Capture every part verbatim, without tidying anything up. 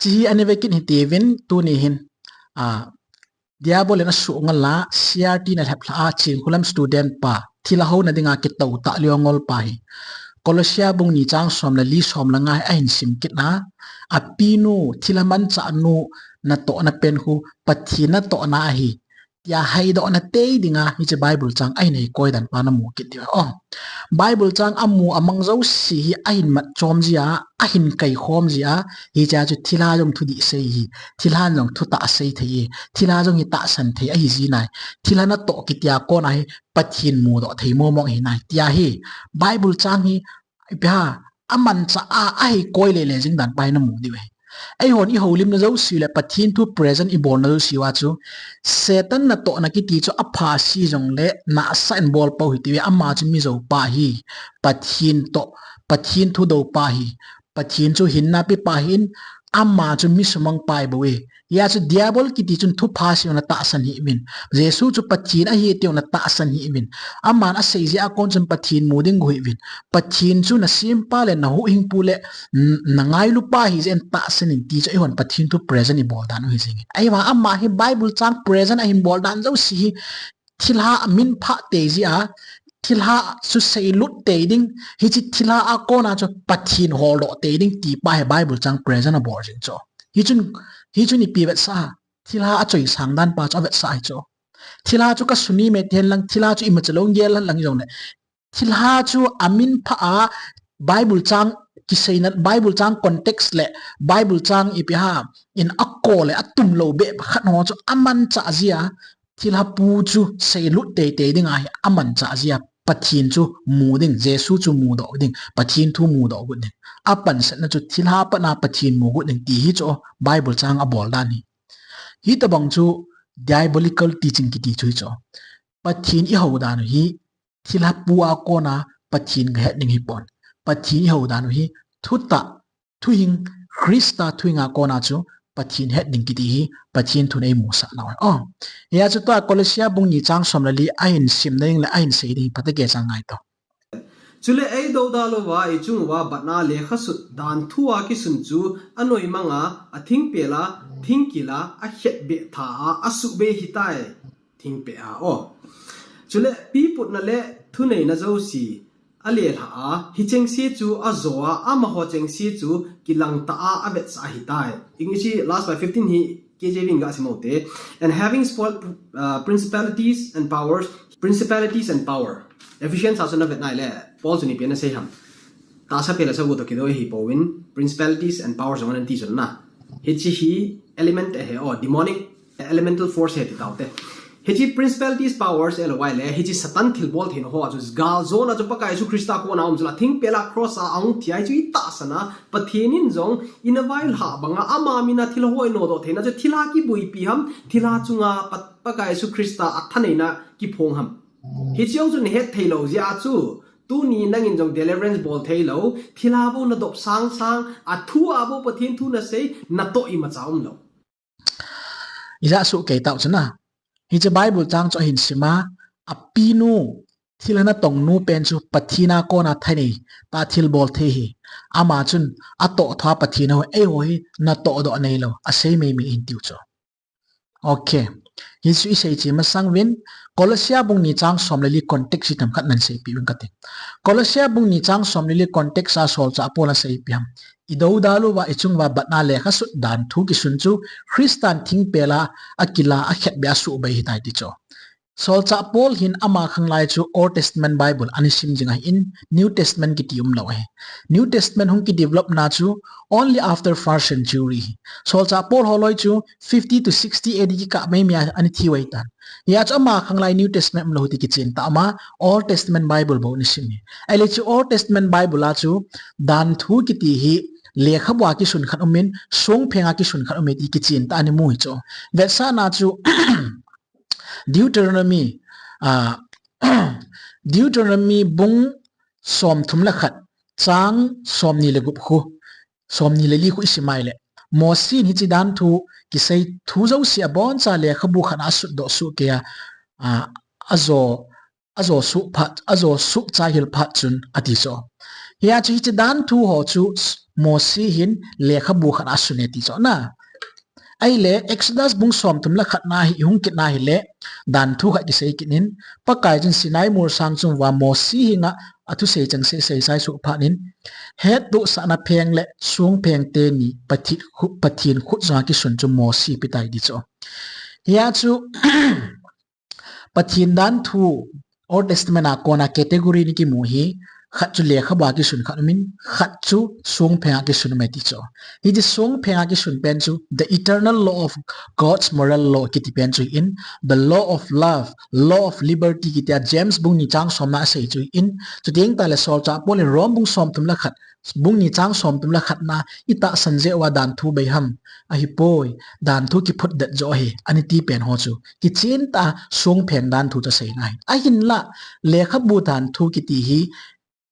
Chi hi ani vekit hitiuvin tuni hin, a, Diabol in asuh ngol a, C R T in alhep lha a, Chinkholam student pa, thilha houna dinga kitou tah liongol pa hi. Kolosia bung ni chang som le li som le nga hi ahin sim kit a, apinu, thilha manchah nu natohna pen khu, Pathen natohna ahi. Tia haidohna tei dinga, hiche Bible chang ahin hei koi dan pa namu kit diu. O, Bible chang amu amang jouse hi ahin mat chom jia, ahin kai khom jia, hichea chu thilha jong thudih sei hi, thilhan jong thutah sei thei hi, thilha jong hi tahsan thei ahi ji nai, thilha natoh kitia kona hi Pathen mudoh thei momong ahi nai, tia hi Bible chang hi ipi ham, amanchah a, ahei koi lele jing dan pa hi namu diu ahi. Eihon ihoulimna jouse le Pathen thu present ibolna jouse uva chu, Satan natohna kiti chu apha se jongle nahsah in bol pou hitiuve, ama chu mijou pa ahi, Pathen toh, Pathen thudou pa ahi, Pathen chu hinna pe pa ahin, ama chu mi sumang pa ahi bouve. Hia chu Diabol kiti chun thupha sei jongle tahsan hih uvin. Jesu chu Pathen ahi tiu jongle tahsan hih uvin. Aman asei jeh a kon chun Pathen mu ding gu hih uvin. Pathen chu nasempa le nahuhhingpu le n-, nangailupa ahi jeh in tahsan in ti chu eihon Pathen thu present ibol dan u ahi jeng in. Ahivang ama hi Bible chang present ahin bol dan jouse hi thilha amin phah tei jia, thilha chu seilut tei ding, hiche thilha a kona chu Pathen holdoh tei ding ti pa hi Bible chang present abol jing chu. Hichun, hichun ipi vetsah a, thilha achoisang dan pa chu avetsah ahi chu. Thilha chu kasuni me ten lang, thilha chu imacha lou gel lang jongle, thilha chu amin phah a, Bible chang kiseina, Bible chang context le Bible chang ipi ham in akol le atum lou beh khat ho chu amanchah jia, thilha pu chu seilut tei tei ding ahi, amanchah jia, Pathen chu mu ding, Jesu chu mudoh ding, Pathen thu mudoh got ding. Apansan na chu thilha pat a Pathen mu got ding ti hi chu Bible chang abol dan hi. Hitobang chu diabolical teaching kiti chu hi chu. Pathen ihou dan u hi, thilha pu a kona Pathen gahet ding hipon. Pathen ihou dan u hi, thutah, thuhing, Christa thuhing a kona chu Pathen het ding kiti hi, Pathen thun eimusah nau ahi. O, hia chu tua Kolosia bung ni chang som le li ahin simna ding le ahin sei ding hi phatah a kei chang ngai to. Chule eidoudal uva ichung uva batna lekha sut dan thu a kisun chu anoimang a, athingpel a, thingkil a, akhetbeh tha a, asuhbei hitai. Thingpel a, o. Chule piputna le thuneina jouse alelha a, hichengse chu ajo a, amaho chengse chu kilangtah a, avetsah ahitai. English last by fifteen hi K J V in gasim u hite. And having spoiled, uh, principalities and powers, principalities and power. Ephesians a chu navet nai le, Paul chun ipi ana sei ham. Tahsa phe le sagu toh kidou ahi pouvin, principalities and powers jong ana ti chu na. Hiche hi element ahi, o, demonic elemental force ahi ti taute. Hiche principalities, powers, L O I le, hiche Satan thilbol theina ho a chu galjona chu Pakai Jesu Christa kona um chu la, thingpel a cross a ahung thi a, hichu itahsan a, Pathen in jong ina vailhah banga ama mina thilha ho inodoh theina chu thilha kibuipi ham, thilha chunga Pa-, Pakai Jesu Christa athaneina kiphong ham. Hiche jong chu nahet thei lou jeh a chu, tuni nangin jong deliverance bol thei lou, thilha bou nadop sang sang, athu a bou Pathen thu nasei, natoh imacha um lou. Ijat suh kei tau chu na. Hiche Bible chang chu ahin sim a, apinu, thilha natong nu pen chu Pathen a kona thanei, tah thilbol thei hi. Ama chun atoh tha Pathen a ho, eiho hi natoh doh nei lou, asei mei mei in tiu chu. Okay. Hichu isei che masang uvin, Kolosia bung ni chang som le li context hi themkhat nahin seipeh uvin kati. Kolosia bung ni chang som le li context a solchah Paul asei ipi ham. Idoudal uva, ichung uva batna lekha sut dan thu kisun chu Christan thingpel a, akil a, akhetbeh a, asuhbei ahitai ti chu. Solchah Paul hin ama khanglai chu Old Testament Bible ana sim jing ahin, New Testament kiti umlou ahi. New Testament hung kidevelop na chu only after first century. Solchah Paul holoi chu fifty to sixty A D kikah mei mei a ana thi u ahitan. Hia chu ama khanglai New Testament umlou ti kichen tah, ama Old Testament Bible bou ana sim ahi. Ahile chu Old Testament Bible a chu dan thu kiti hi lekhabu a kisun khat umin, songpheng a kisun khat umin ti kichen tah ana mu hi chu. Vetsahna chu Deuteronomy, ah, Deuteronomy bung somthum le khat, chang somni le gup khu, somni le li khu isim a ahile, Mosi in hiche dan thu kisei thu jouse abonchan lekhabu khat a asutdoh sohkei a, ah, ajo, ajo soh phat, ajo soh chaihil phat chun ati chu. Hia chu hiche dan thu ho chu Mosi hin lekhabu khat asun e ti chu na. Ahile Exodus bung somthum le khat na hi, hung kit na hile, danthu khat kisei kit in, Pakai chun Sinai mol sang chunga Mosi henga athusei chengse seisai suh phat in, hettohsahna pheng le songpheng teni Pathen khu-, Pathen khut jong a kisun chu Mosi pe tai ti chu. Hia chu, Pathen danthu Old Testament a kona category ni kimu hi, khat chu lekhabu a kisun khat umin, khat chu songpheng a kisun ume ti chu. Hiche songpheng a kisun pen chu, the eternal law of God's moral law kiti pen chu hin, the law of love, law of liberty kiti a James bung ni chang somna asei chu hin, chuteng tale solchah Paul in Rome bung somthum le khat, bung ni chang somthum le khat na, itahsan jeh uva danthu bei ham? Ahipoi, danthu kiphut det joh ahi, ani ti pen ho chu. Kichen tah a songpheng danthu chu asei na hi. Ahinla, lekhabu danthu kiti hi,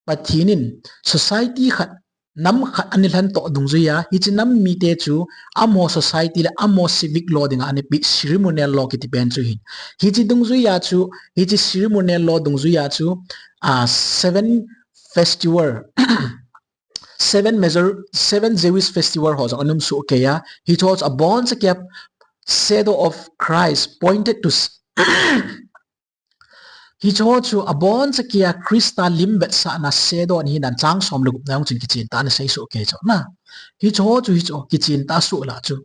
Pathen in society khat, nam khat ana lhen toh dungjuiya, hiche nam mite chu amaho society le amaho civic law dinga ana pe ceremonial law kiti pen chu hin. Hiche dungjuiya chu, hiche ceremonial law dungjuiya chu, a, seven festival, seven major, seven Jewish festival ho jong ana um soh keiya, hiche ho chu abonchauva shadow of Christ pointed to s-, hiche ho chu abonchauva Christa lim vetsahna shadow ahi dan chang som le gup na jong chun kichen tah a ana sei soh kei chu na. Hiche ho chu hiche ho kichen tah a soh la chu.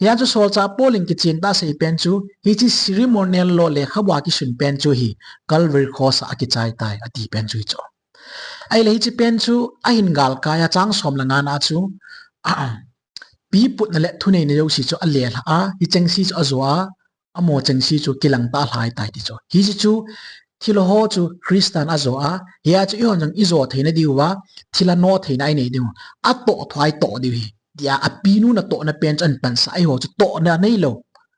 Hia chu solchah Paul in kichen tah a asei pen chu, hiche ceremonial law lekhabu a kisun pen chu hi, Calvary Cross a akichai tai, ati pen chu hiche. Ahile hiche pen chu, ahin galkai a chang som le nga na chu, piputna le thuneina jouse chu alelha a, hicheng se chu ajo a, amaho cheng se chu kilang tah a alhai tai ti chu. Hiche chu, thilha ho chu Christan ajo a, hia chu eihon jong ijo theina diuva, thilha no theina inei diu. Atoh thua itoh diu hi. Tia apinu natohna pen chu ahin pansah, eiho chu tohna neilou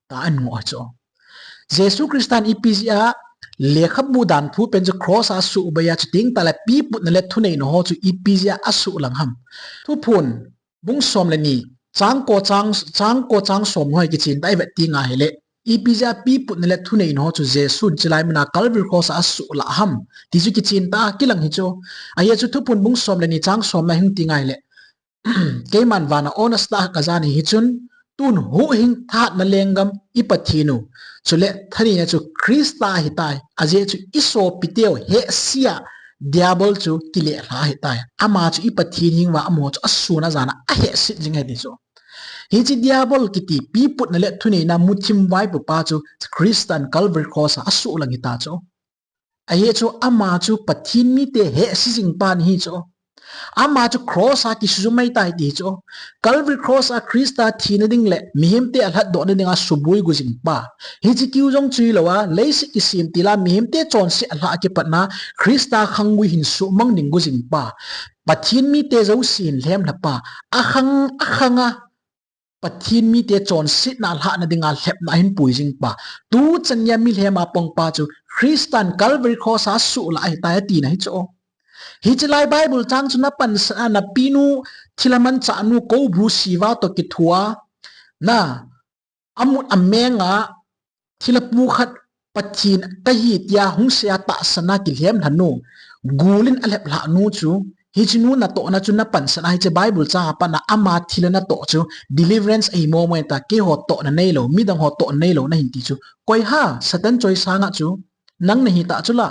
tah a angoh chu. Jesu Christan ipi jeh a lekhabu danthu pen chu cross a asuhbei a, chuteng tale piputna le thuneina ho chu ipi jeh a asuhlang ham? Thuphon bung som le ni, chang ko chang, chang ko chang som ho hi kichen tah a ivet teng ahile, ipi jeh a piputna le thuneina ho chu Jesun chulai muna Calvary cross a asuhlah ham ti chu kichen tah a kilang hi chu. Ahia chu Thuphon bung som le ni chang som na hung ti ngai le, Keiman vana honest tah a kaja nahi chun, tun huhhing thahatna lenggam i Pathen u, chule thaneina chu Christa ahitai, ajeh chu isopiteu hehse a Diabol chu kilelha ahitai. Ama chu i Pathen hing uva amaho chu asun ajan a ahehset jing ahi ti chu. Hiche Diabol kiti piputna le thuneina muthim vaipopa chu Christan Calvary cross a asuhlang hita chu. Ajeh chu ama chu Pathen mite hehse jing pa ahi chu. Ama chu cross a kisujum ahitai ti chu. Calvary cross a Christa thina ding le mihemte alhatdohna dinga suboi gu jing pa. Hiche kiu jong chu hilou a, leiset kisem tila mihemte chonset alhah a kipatna Christa khanggui hin suhmang ding gu jing pa. Pathen mite jouse hin lhemlha pa. Akhang, akhang a Pathen mite chonsetna alhahna dinga lhepna ahin pui jing pa. Tuchan nia milhem a pang pa chu Christan Calvary cross a asuhlah ahitai atina hi chu. Hiche lai Bible chang chu napansan a napinu thilha manchah nu Kobru Siva toh kithua na amut ameng a thilha pu khat Pathen kahi tia hung sei a tahsan a kilhemlha nu, gul in alheplhah nu chu, hiche nu natohna chu napansan a hiche Bible chang a pat a ama thilha natoh chu deliverance ahi momo ta, keiho tohna neilou, midang ho tohna neilou nahin ti chu. Koi ham, Satan choisang a chu, nang nahi ta chu la.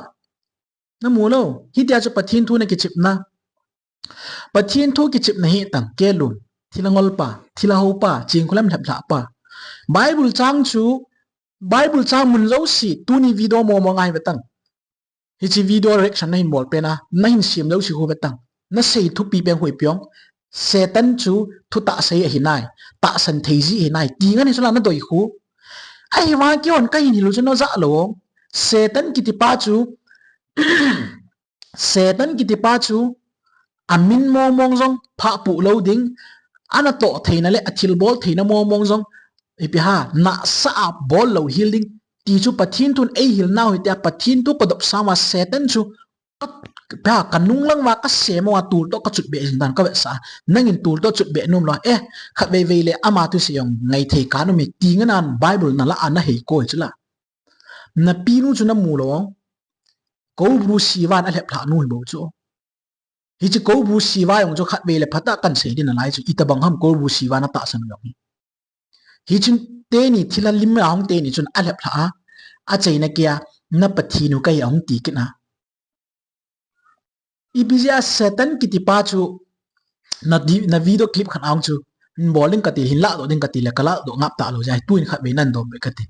Namu lou, hitia chu Pathen thu nakichepna. Pathen thu kichepna hi tang, kelun, thilha ngol pa, thilha hou pa, chingkhulam lheplhah pa. Bible chang chu, Bible chang mun jouse, tuni video momo ngai ve tang. Hiche video reaction nahin bol pen a, nahin sem jouse khu ve tang. Nasei thupi pen khu ipi ong. Satan chu thutah sei ahi nai, tahsan thei ji ahi nai, ti ngen hi chu la nadei khu. Ahivang keihon kahin hil u chu najah lou ong. Satan kiti pa chu, Satan kiti pa chu, amin mongmong jong phah puh lou ding, anatoh theina le athilbol theina mongmong jong, ipi ham, nahsah a bol lou hel ding, ti chu Pathen thun eihil nau hitia Pathen thu kadop sang uva Satan chu, ka, ka, kanung lang uva kasem uva tul toh kachutbeh jing dan kavetsah a. Nangin tul toh chutbeh nom lou a, eh, khatvei vei le ama thusei jong ngaithei kanom e ti ngen a Bible nalah a nahei koi chu la. Napinu chu namu lou ong. Kobru Sivan alheplhah nu hi bou chu. Hiche Koubru Siva jong chu khatvei le phatah a kan sei ding nalai chu, itobang ham Koubru Siva natahsan u jong hi. Hichun teni thilha lim a hung teni chun alhep lha a, achaina keiya, na Pathen u kahi ahung ti kit a. Ipi jeh a Satan kiti pa chu na di-, na video clip khat ahung chu, hin bol ding kati, hin lahdoh ding kati le, kalahdoh ngap talou jeh a, tuin khatvei nan dom be kati.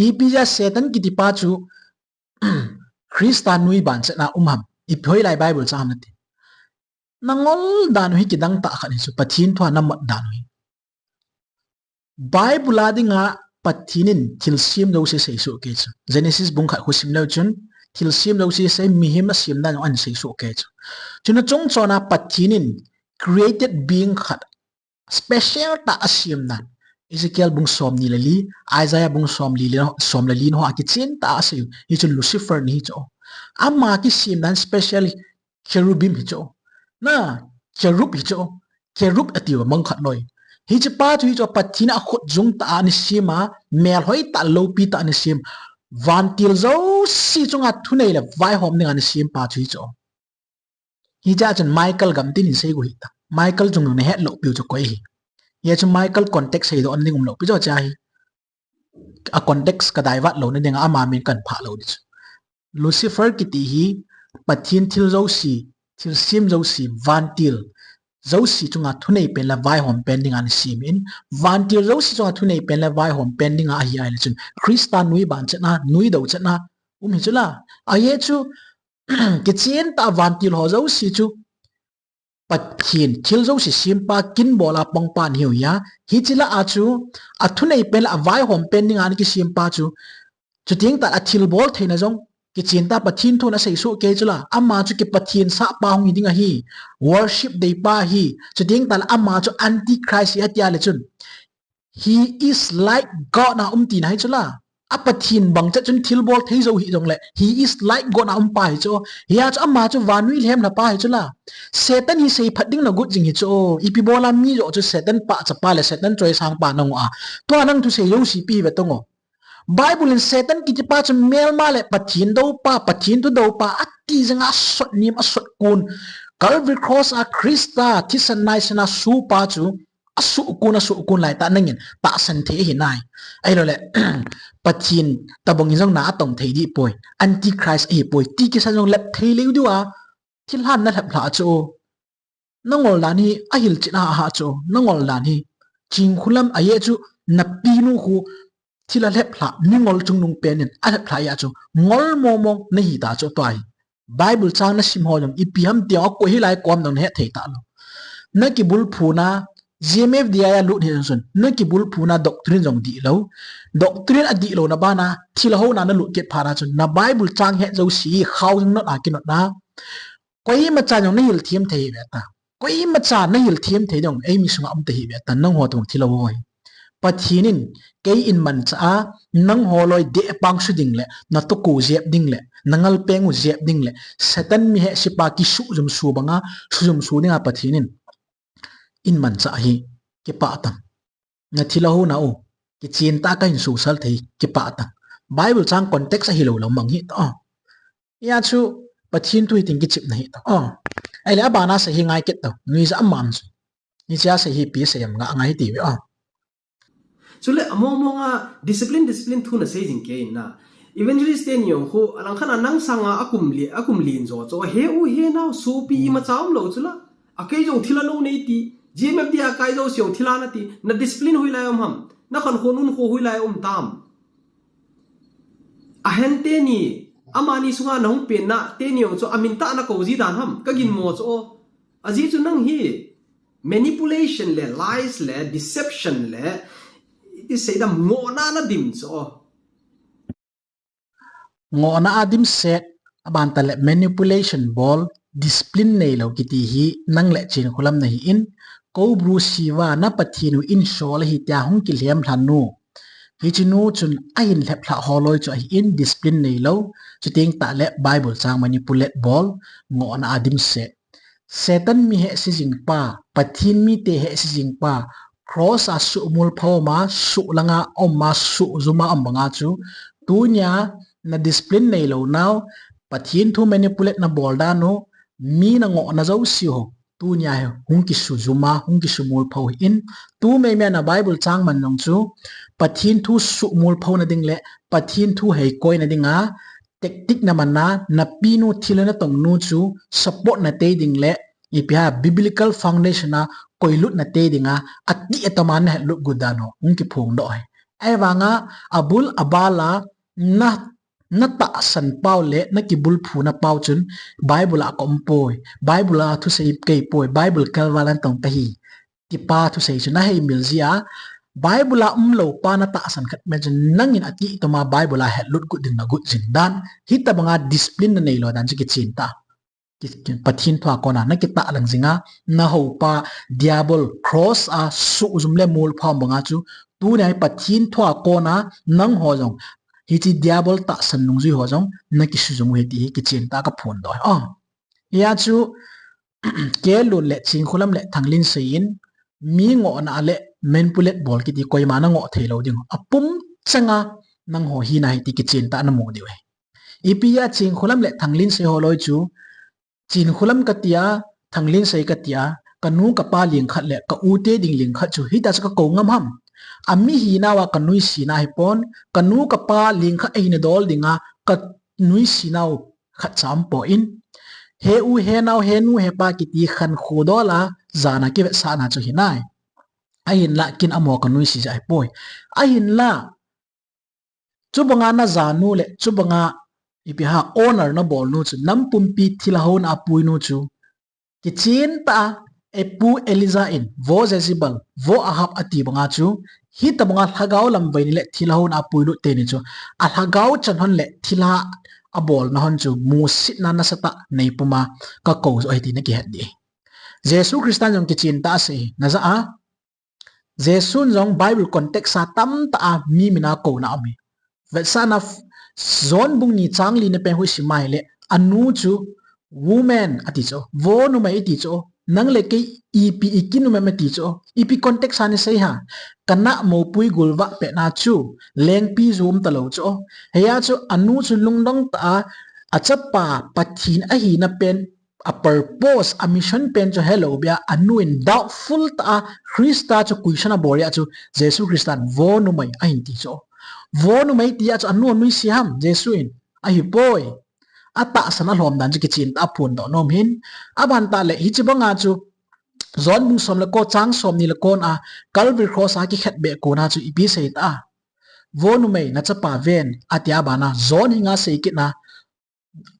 Ipi jeh a Satan kiti pa chu, Christa nui ban chetna um ham. Ipi hoilai Bible chang ham nati. Nangol dan u hi kidang tah khat hi chu, Pathen thua namot dan u hi. Bible a dinga Pathen in thilsem jouse seisoh kei chu. Genesis bung khat khu sim leu chun, thilsem jouse sei, mihem asem dan jong ahin seisoh kei chu. Chuna chungchon a Pathen in created being khat special tah asem dan. Ezekiel bung somni le li, Isaiah bung somli le, som le li na ho a kichen tah a asei u. Hichun Lucifer ahi chu. Ama kisem dan special cherubim hi chu. Na, cherub hi chu. Cherub ati uva mang khat loi. Hiche pa chu hi chu Pathen in akhut jung tah a ana sem a, melhoi tah, loupi tah ana sem. Vantil jouse chunga thunei le vaihom dinga ana sem pa chu hi chu. Hiche a chun Michael gamtin in sei u hita. Michael chung na hetlou piu chu koi hi. Hia chu Michael context seidoh ding umlou pi chu cha hi. A context ka divert louna dinga ama min kan phah lou ding chu. Lucifer kiti hi Pathen thil jouse, thilsem jouse, vantil jouse chunga thunei pen le vaihom pen dinga ana sem in, vantil jouse chunga thunei pen le vaihom pen dinga ahi ahile chun Christa nui ban chetna, nui dou chetna um hi chu la. Ahi chu, kichen tah a vantil ho jouse chu Pathen thil jouse sempa, kin bol a pangpa ahiu hia. Hiche lah a chu, athunei pen le avaihom pen dinga ana kisempa chu, chuteng tah le athilbol theina jong kichen tah a Pathen thun aseisoh kei chu la. Ama chu kipathen sahpa hung hi ding ahi. Worship deipa ahi. Chuteng tah le ama chu Antichrist ahi ati a le chun, He is like God na um tina hi chu la. A Pathen bang chet chun thilbol thei jou hih jongle, He is like God na um pa hi chu. Hia chu ama chu vannoi lhem lha pa hi chu la. Satan hi seiphat ding na got jing hi chu. Ipi bol a mi joh chu Satan pahcha pa le Satan choisang pa nangoh a. Tua nang thusei jouse ipi ve tong o. Bible in Satan kiti pa chu melma le Pathen dou pa, Pathen thudou pa, ati jeng a asot nim, asot kun. Calvary Cross a Christa thisan naisan a su pa chu asuh kun, asuh kun lai tah nangin tahsan thei ahi nai. Ahilou le, Pathen tobang in jong na atong thei dih poi. Antichrist ahi poi. Ti kisan jong lep thei leu diu a, thilhan na lhep lha chu. Nangol dan hi ahilchet a ha chu. Nangol dan hi. Chingkhulam ahi chu, na pinu khu thil alhep lha, mingol chungnung pen in alhep lha a chu. Ngol momong nahi ta chu tua hi. Bible chang nasim ho jong ipi ham tia akoi hilai kom dang nahet thei talou. Nakibulphuna, G M F D I a lut hi jong chun, nakibulphuna doctrine jong dihlou. Doctrine adihlou na bana, thilhouna nalut kit phat a chun, na Bible chang het jouse hi khao jong not a kinot na. Koima cha jong nahil them thei ve ta. Koima cha nahil them thei jong eimi sunga um ta hi ve ta, nangho tong thilhou ho hi. Pathen in kei in manchah a, nangho loi dehpang su ding le, na tuku jep ding le, na ngalpeng u jep ding le, Satan mi hehse pa kisujum su banga, sujum su dinga Pathen in in manchah hi kipah tam. Na thilhouna u, kichen tah a kahin susal thei, kipah tam. Bible chang context ahilou lou mang hi ta. Hia chu Pathen thu hitin kichepna hi ta. Ahile abana sei hi ngai kit tau. Nuijat a man chu. Hichea sei hi ipi sei ham nga ngai ti ve. Chule among mong a discipline, discipline thu nasei jing kei in na. Evangelist teni jong khu, alangkhat a nang sanga akum li, akum lin jo chu. He u he nau, sopi imacha umlou chu la. Akei jong thilha lou nei ti. G M F D I a kai jouse jong thilha nati. Na discipline hoilai um ham. Na khankho nunkho hoilai um tam. Ahen teni, amani sunga nahung penna, teni jong chu amin tah nakou ji dan ham. Kaginmo chu o. Ajeh chu nang hi manipulation le, lies le, deception le, iti seidam ngohna nadim chu o. Ngohna a dimset, aban tah le manipulation bol, discipline neilou kiti hi nang le Chinkholam nahi in, Koubru Siva na Pathen u in sol ahi tia hung kilhem lhan u. Hiche nu chun ahin lhep lha ho loi chu ahi in, discipline neilou, chuteng tah le Bible chang manipulate bol, ngohna a dimset. Satan mi hehse jing pa, Pathen mite hehse jing pa, cross a suhmul pha um a, suhlanga um a, suhjum a um banga chu, tunia na discipline neilou nau, Pathen thu manipulate nabol dan u, mi nangohna jouse ho, tunia hi hung kisujum a, hung kisumulphou hi in, tu meimei a na Bible chang man jong chu, Pathen thu sumulphou na ding le, Pathen thu heikoi na dinga, tactic na man a, na pinu thil na tongnu chu, support na tei ding le, ipi ham biblical foundation a, koilut na tei dinga, ati atoma na hetlut got dan ho, hung kiphongdoh hi. Ahivanga, abul abal a, na, na tahsan pau le, na kibulphuna pau chun, Bible a ka um poi, Bible a thusei kei poi, Bible kelval a na tong kahi, ti pa thusei chu na heimil jia, Bible a umlou pa na tahsan khat me chun, nangin ati atoma Bible a hetlut got ding na got jing dan, hitabanga discipline na neilou dan chu kichen tah. Ki, ki, Pathen thu a kona na kitahlang jinga, na houpa, Diabol, cross a sujum le mulphou banga chu, tunia hi Pathen thu a kona, nangho jong, hiche Diabol tahsan nungjui ho jong, na kisujum u ahi ti hi kichen tah a ka phongdoh hi. Ah, hia chu, Kelun le Chinkholam le Thanglinsei in, mi ngohna le manipulate bol kiti koima na ngoh theilou ding. Apum changa nangho hina ahi ti kichen tah a na mu diu ahi. Ipi a Chinkholam le Thanglinsei ho loi chu, Chinkholam katia, Thanglinsei katia, kanu kapa lingkhat le ka u te ding lingkhat chu, hita chu ka kou ngam ham. Ami hinauva ka nuisena ahipon, kanu kapa lingkhat ahina dol dinga, ka nuisenau khatcha aumpoi. He u, he nao, he nu, he pa kiti khankho dol a, jana kivetsahna chu hinai. Ahinla ken amaho ka nuise jeh ahipoi. Ahinla, chubanga na janu le, chubanga ipi ham honor na bolnu chu, nam pumpi thilha houna a puinu chu, kichen tah a, epu Elijah in, vo Jezebel, vo Ahab ati banga chu, hitabanga lhagao lam vaini le thilha houna a puilut teni chu, alhagao chan hon le thilha abolna hon chu, musitna nasatah nei puma ka kou joh ahi ti na kihet ding. Jesu Christan jong kichen tah a asei, na ja a, Jesun jong Bible context a tamtah a mi mina kouna um ahi. Vetsahna, John bung ni chang li na pen hung sim a ahile, anu chu, woman ati chu, vo numei ati chu, nang le kei ipi i kin um em ati chu, ipi context a na sei ham, kana mopui gul vah petna chu, lengpi jum talou chu, hia chu anu chu lungdong tah a, achapa Pathen ahina pen, a purpose, a mission pen chu helou bia, anu in doubtful tah a, Christa chu question abol a chu, Jesu Christan vo numei ahin ti chu. Vo numei tia chu anu anuise ham, Jesu in, ahipoi. Atahsan alhom dan chu kichen tah a phondoh nom hin. Aban tah le, hiche banga chu, John bung som le ko chang som ni le kon a, Calvary Cross a kikhetbeh kona chu ipi sei tah a. Vo numei na chapa ven, atia bana, John hinga sei kitna,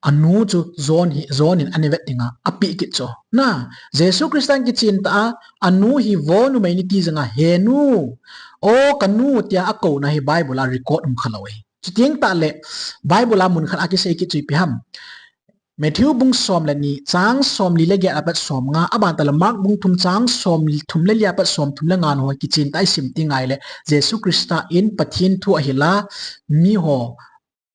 anu chu John hi, John in ana vet dinga, apeh kit chu. Na, Jesu Christan kichen tah a, anu hi vo numei ni ti janga, he nu, o kanu tia akouna hi Bible a record um khalou ahi. Chuteng tah le, Bible a mun khat a kisei kit chu ipi ham. Matthew bung som le ni, chang som li le get a pat som nga, aban tah le Mark bung thum chang som thum le li a pat som thum le nga ho kichen tah a isim ti ngai le, Jesu Christa in Pathen thu ahil a, miho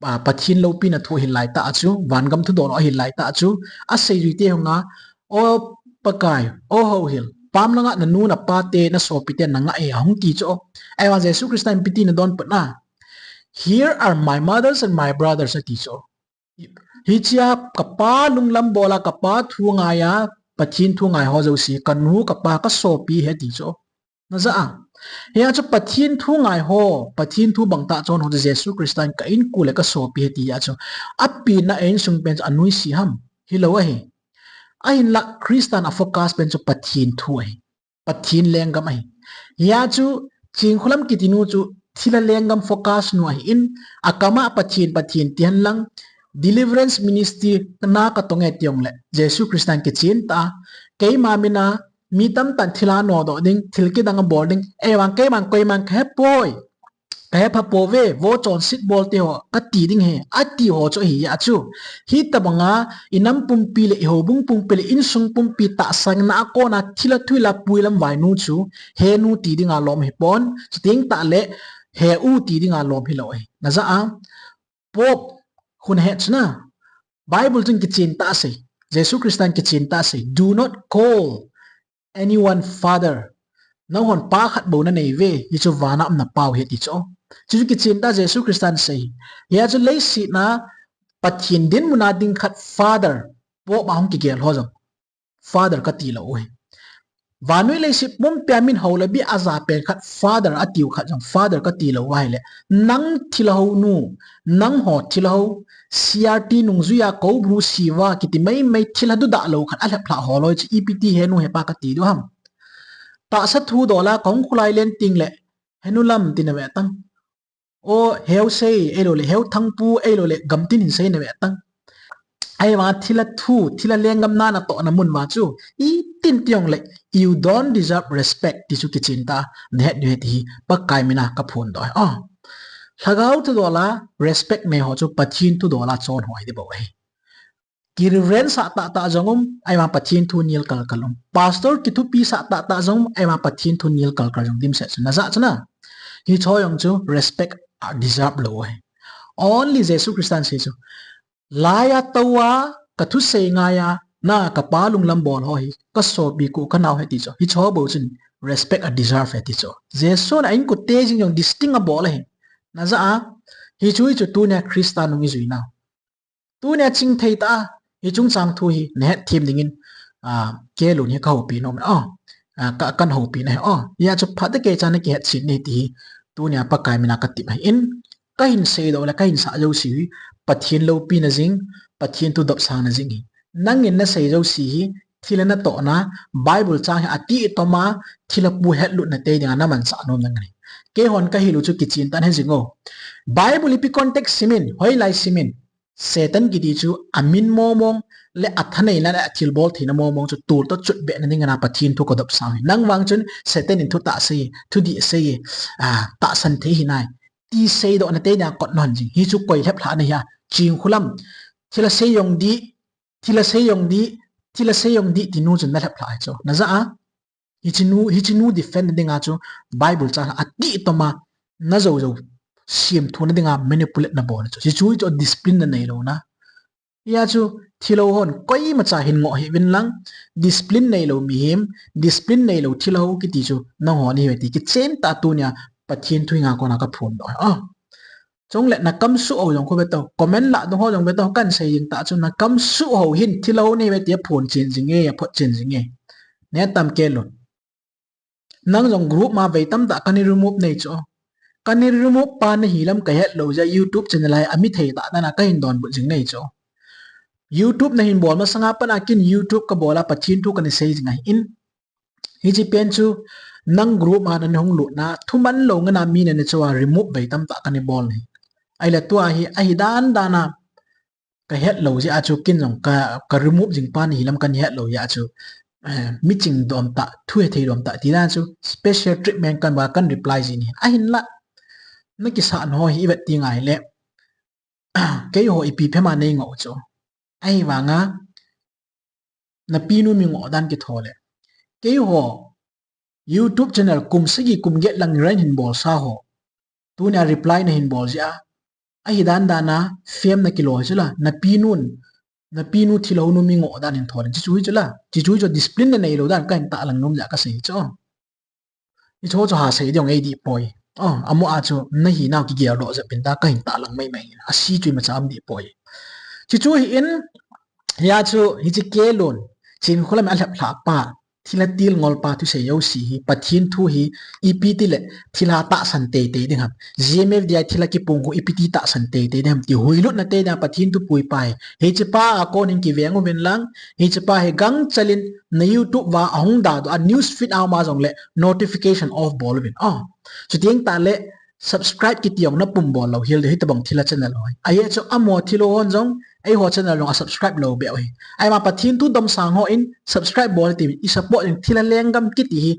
a, Pathen loupina thu ahil lai tah a chu, vangam thudol ahil lai tah a chu, asei jui te hunga, O Pakai, O Houhil, pam langa nanu napa te, na sopi te na nga e, ahung ti chu. Ahivang Jesu Christa in ipi ti na donbut na. Here are my mothers and my brothers, ati chu. Hichea kapa lunglam bol a, kapa thu ngai a, Pathen thu ngai ho jouse, kanu, kapa, kasopi ahi ati chu. Na ja a. Hia chu Pathen thu ngai ho, Pathen thu bangtah chon ho chu Jesu Christa in ka inkote le kasopi ahi tia chu. Apina a insung pen chu anuise ham. Hilou ahi. Ahinla Christan a focus pen chu Pathen thu ahi. Pathen lenggam ahi. Hia chu Chinkholam kiti nu chu thilha lenggam focus nu ahin, akam a Pathen, Pathen ti hen lang, deliverance ministry na katong e ti jong le, Jesu Christan kichen tah a, keima mina, mi tamtah in thilha nodoh ding, thil kidang abol ding, ahivang keiman koiman kahe poi, kahe pha pouve, vo chonset bol te ho, kati ding ahi, ati ho chu ahi a chu. Hitabanga, inam pumpi le ihoubung pumpi le insung pumpi tahsanna a kona thilha thuhil a pui lam vainu chu, he nu ti dinga lom ahipon, chuteng tah le, he u ti dinga lom hilou ahi. Na ja a, Pope hun het chu na, Bible chun kichen tah a asei, Jesu Christan kichen tah a asei, Do not call anyone father. Nanghon pa khat bou nanei uve, hichu vana um na pau ahi ati chu. Chuchu kichen tah a Jesu Christan asei. Hia chu leiset a Pathen dinmun a ding khat father, Pope a hung kigel ho jong Father kati lou u ahi. Vannoi leiset pumpia min hou le bia aja pen khat Father atiu khat jong Father kati lou u ahile, nang thilha hou nu, nangho thilha hou, C R T nungjuia Koubru Siva kiti maimai thilha dudah lou khat alhep lhah ho loi chu ipi ti he nu he pa kati diu ham. Tahsa thu dola kahung khulai len ting le, he nu Lam tina ve tang. O, heu sei, eilou le, heu Thangpu, eilou le, gamtin hin sei na ve tang. Ahivang thilha thu, thilha lenggam na natohna mun ma chu, itin ti jong le, you don't deserve respect, ti chu kichen ta, nahet diu ahi ti hi, Pakai mina kaphondoh e. O, lhagao thu dola, respect nei ho chu, Pathen thu dola chon ho ahi ti bou ahi. Ki reverend sah tahtah jong um, ahivang Pathen thu nil kalkal um. Pastor kithupi sah tahtah jong um, ahivang Pathen thu nil kalkal jong dimset chu. Najah chu na. Hicho jong chu respect a deserve lou ahi. Only Jesu Christa in asei chu. Laiya touva kathusei ngaiya, na kapa lunglam bol ho hi, kasopi kah kanao ahi ti chu. Hicho bou chun respect a deserve ahi ti chu. Jesu in a inkote jing jong distinct abol ahi. Najah a, hichu hichu tunia Christa nung ijui nau. Tunia chingthei tah a, hiche chungchang thu hi nahet them dingin, a, Kelun hi kahoupi nom e. A, a, ka, kan houpi na ahi. A, hia chu phat a kei chan a kihet chen ahi ti hi, tunia Pakai mina katep ahi. In, kahin seidoh le, kahin sah jouse hi, Pathen loupina jing, Pathen thu dopsangna jing ahi. Nangin nasei jouse hi, thilha natohna, Bible chang hi atih toma, thilha pu hetlutna tei dinga namanchah nom nang ahi. Keihon kahil u chu kichen tah in he jing o. Bible ipi context simin, hoilai simin. Satan kiti chu amin momong le athaneina le athilbol theina momong chu toltoh chutbehna dingin a Pathen thu kadopsang ahi. Nang vang chun Satan in thu tahsei, thudih sei, a, tahsan thei hinai. Ti seidohna tei dinga kot nahin jing. Hichu koi lhep lhah na hia. Chinkholam. Thilha sei jong dih, thilha sei jong dih, thilha sei jong dih ti nu chun nalhep lhah ahi chu. Najah a. Hiche nu, hiche nu defend na dinga chu Bible chang atih toma najou jou semthuna dinga manipulate nabol chu. Hichu hichu discipline nanei louna. Hia chu thilha hon koimacha hin ngoh hih uvin lang, discipline neilou mihem, discipline neilou thilha kiti chu nangho nahi uve ti kichen tah a tunia Pathen thu hi nga kona kaphondoh e. A. Chule nakam suh ho jong khu ve tao, comment lah dung ho jong ve tao, kahin sei jing tah chu nakam suh ho hin thilha nahi uve ti aphon chen jing e, aphot chen jing e. Netam Kelun. Nang jong group ma vei tamtah kana remove nei chu. Kana remove pa nahi lam kahet lou jeh a YouTube channel a hi ami thei tah dan a kahin donbut jing nei chu. YouTube nahin bol masanga pat a ken YouTube kabol a Pathen thu kana sei jing ahi in. Hiche pen chu nang group a nana hung lutna, thuman lou ngen a mi nana cho a remove vei tamtah kana bol ahi. Ahile tua hi, ahi dan dan a kahet lou jeh a chu ken jong ka, ka remove jing pa nahi lam kana het lou jeh a chu, eh, miching dom tah, thu hethei dom tah ti dan chu special treatment kana bol a kana reply ji ahi. Ahinla, nakisah nao hi ivet teng ahile, keiho ipi phem a nei ngoh u chu. Ahivanga, napinu mi ngoh dan kitho le. Keiho, YouTube channel kum sagi kum get lang run hin bolsa ho. Tunia reply nahin bol jeh a. Ahi dan dan a, fame nakilo hi chu la, napinun, napinu thilha nu mi ngoh dan hin tho le. Hichu hi chu la. Hichu hi chu discipline nanei lou dan kahin tahlang nom jeh a kasei hi chu. Hichu chu ha sei ding eidih poi. O, amaho a chu nahi nau kigel doh jep in ta kahin tahlang mai mai. Ase chu imacha um dih poi. Hichu hi in, hia chu hiche Kelun, Chinkholam in alhep lhah pa, thilha tilngol pa thusei jouse hi, Pathen thu hi, ipi ti le, thilha tahsan teitei ding ham. G M F D I thilha kipung khu ipi ti tahsan teitei ding ham. Ti huilutna tei dinga Pathen thu pui pa hi. Hiche pa a kon in kiveng uvin lang, hiche pa hi gangchal in na YouTube a ahung da doh a news feed a um a jong le notification off bol uvin. O, chuteng tah le subscribe kiti jong napum bol lou hel ding hitobang thilha channel ho hi. Ajeh chu amaho thilha hon jong, eiho channel jong a subscribe lou beh u hi. Ahivang Pathen thu domsang ho in subscribe bol ti i support in thilha lenggam kiti hi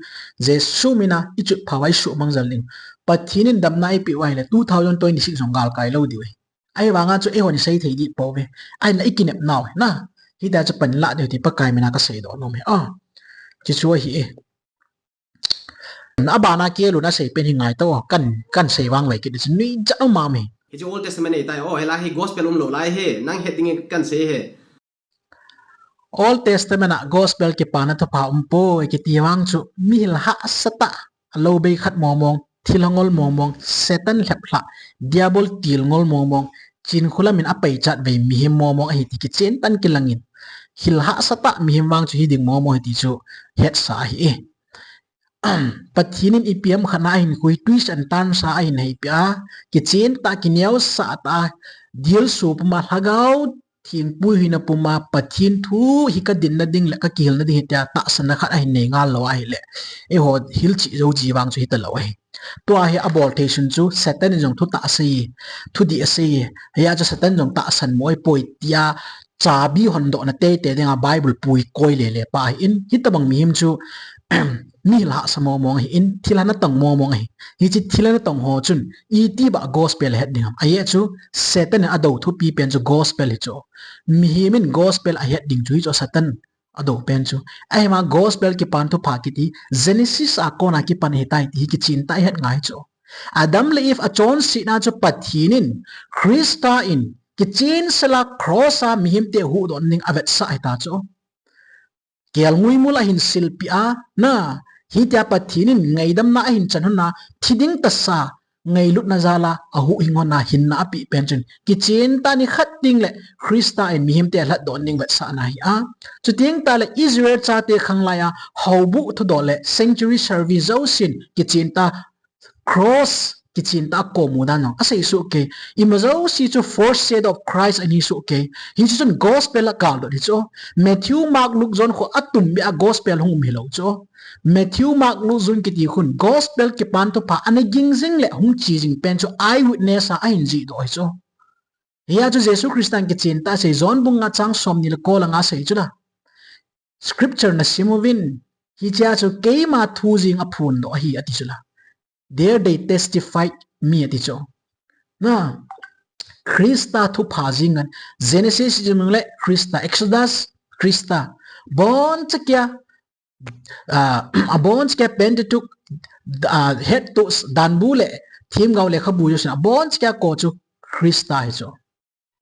Jesu mina i chutphah uva i suhmang jel ding. Pathen in damna eipeh u ahile two thousand twenty-six jong galkai lou diu hi. Ahivanga chu eihon i sei thei dih pouve. Ahinla i kinep nau hi na. Hitia chu pan lah diu ti Pakai mina kasei doh nom hi. A. Hichu ahi e. Abana Kelun asei pen hi ngai tao, kan, kan sei vang vai kit chu nuijat um am e. Hichu Old Testament nei tai, o, hilai hi gospel umlou lai hi, nang het ding kan sei hi. Old Testament a gospel kipana thupha umpoi, kiti vang chu mihil hahsatah, alou bei khat mong mong, thilha ngol mong mong, Satan lhep lhah, Diabol tilngol mong mong, Chinkholam in apaichat vei mihem mong mong ahi ti kichen tah in kilang in. thil hahsa tah mihem vang chu hi ding momo hi ti chu hetsa ahi e. Pathen in ipi ham khat na ahin khui, twist and turn sa ahin heipeh a, kichen tah, kineosah tah a, dilsu puma, Lhagao Theng puihoina puma Pathen thu hi ka dinna ding le ka kihilna ding ahi tia tahsanna khat ahin nei ngal lou ahile, eiho hilchih jou ji vang chu hita lou ahi. Tua hi abol thei sun chu Satan in jong thutah asei, thudih asei, hia chu Satan jong tahsan mo ahipoi tia chabi hondohna teitei dinga Bible pui koi lele pa ahin, hitobang mihem chu mi hahsa momong ahin, thilha natong momong ahi. Hiche thilha natong ho chun iti ba gospel ahet ding ham? Ajeh chu Satan in adou thupi pen chu gospel hi chu. Mihem in gospel ahet ding chu hi chu Satan adou pen chu. Ahima gospel kipan thupha kiti Genesis a kona kipan ahitai ti hi kichen tah a ihet ngai chu. Adam le Eve achonsetna chu Pathen in, Christa in, kichen sela cross a mihemte huhdoh ding avetsah ahita chu. Kelngoi mol ahin silpeh a, na, hitia Pathen in ngaidamna ahin chan hon a, thi ding tasa, ngailutna jal a, ahuhhing hon a, hinna apeh pen chun, kichen tah a nikhat teng le Christa in mihemte alhatdoh ding vetsahna ahi a. Chuteng tah le Israel chate khanglai a, houbuh thudoh le sanctuary service jousen, kichen tah a cross kichen tah a komu dan jong asei soh kei. Ima jouse chu foreshadow of Christ ahi soh kei. Hiche chun gospel a galdot hi chu. Matthew, Mark, Luke, John khu atumbeh a gospel hung um hilou chu. Matthew, Mark, Luke, John kiti khun gospel kipan thupha ana ging jing le hung che jing pen chu eyewitness a ahin jihdoh hi chu. Hia chu Jesu Christa in kichen tah asei, John bung nga chang somni le ko le nga asei chu la. Scripture nasim uvin, hichea chu keima thu jeng aphondoh ahi ati chu la. There they testified me ati chu. Na, Christa thupha jeng in, Genesis jong le Christa, Exodus, Christa. Boncha keiya, ah, aboncha keiya Pentateuch, ah, hettoh danbu le themgao lekhabu jousen, aboncha keiya ko chu Christa hi chu.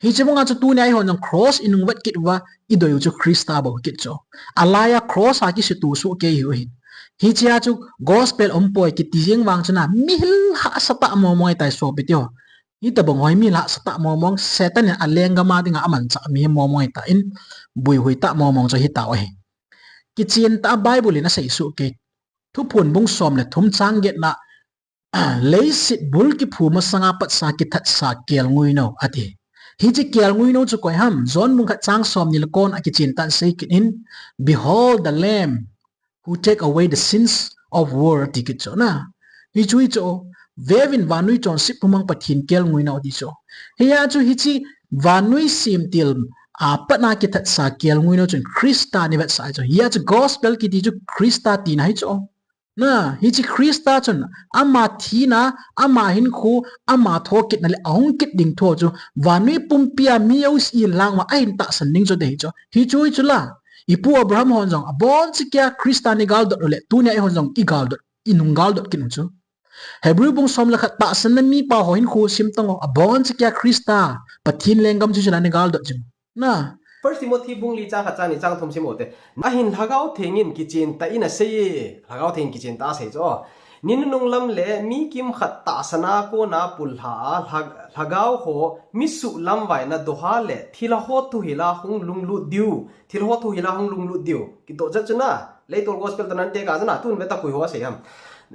Hiche banga chu tunia eihon jong cross inung vet kit uva, idei u chu Christa bou kit chu. Alai a cross a kisihtu soh kei hiu hin. Hichea chu gospel umpoi kiti jeng vang chun a, mi hahsa tah momong ahitai sopi teho. Hitobang ho hi mi hahsa tah momong, Satan in alenggam a dinga amanchah mihem momong ahitan, buihui tah momong chu hitau ahi. Kichen tah a Bible in asei soh kei. Thuphon bung som le thum chang getna, leiset bul kiphu masanga patsa kithatsa kelngoi nou ati. Hiche kelngoi nou chu koi ham? John bung khat chang somni le ko na kichen tah in asei kit in, Behold the Lamb who take away the sins of world ati kit chu na. Hichu hi chu, veuvin vannoi chonset pumang Pathen kelngoi nou ati chu. Hia chu hiche vannoi semtil a patna kithatsa kelngoi nou chun Christa in avetsah ahi chu. Hia chu gospel kiti chu Christa tina hi chu. Na, hiche Christa chun ama thina, ama hinkho, ama thokitna le ahung kit ding thu chu vannoi pumpia mi jouse lang uva ahin tahsan ding chu ahi chu. Hichu hi chu la. Ipu Abraham hon jong aboncha keiya Christa in agaldot u le, tunia eihon jong igaldot, inung galdot kit u chu. Hebrew bung som le khat tahsanna mipa ho hinkho sim tang o, aboncha keiya Christa, Pathen lenggam chu chun ana galdot jing. Na, First Timothy bung li chang khat chang ni chang thum sim u te. Ahin Lhagao Theng in kichen tah in asei e, Lhagao Theng in kichen tah asei chu. Ni nunung lam le mi kimkhat tahsan a kona pullha a, Lha-, Lhagao ho mi suhlamvaina doha le thilha ho thuhil a hung lunglut diu, thilha ho thuhil a hung lunglut diu. Kidoh chet chu na, leitol gospel toh nan te ka chu na, tun ve ta koi ho asei ham.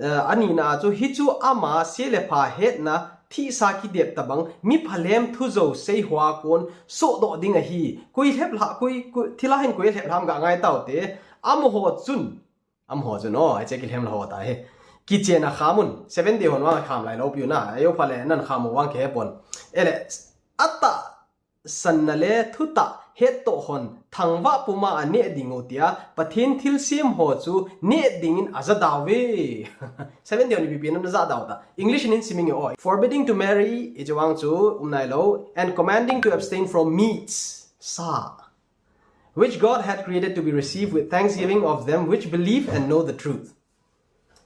Eh, anina chu, hichu ama se le pha hetna, thihsa kidep tabang, mi phalhem thu jouse hoa kon sohdoh ding ahi. Koi lhep lha, koi, koi, thilha hin koi lhep lham ga ngai tau te. Amaho chun, amaho chun, o, hiche kilhem lha ho ta hi. Kichen a kham un, Seventh Day hon vang kham lai lou piu na, ajo pha le nan kham u vang kihe pon. Ele, atah sanna le thutah hettoh hon thangvah puma aneh ding u tia, Pathen thilsem ho chu neh dingin aja dau ve. Seventh Day hon ipi pi in ana ja dau ta. English in sim inge o. Forbidding to marry, hiche vang chu um nai lou, and commanding to abstain from meats, sa, which God had created to be received with thanksgiving of them which believe and know the truth.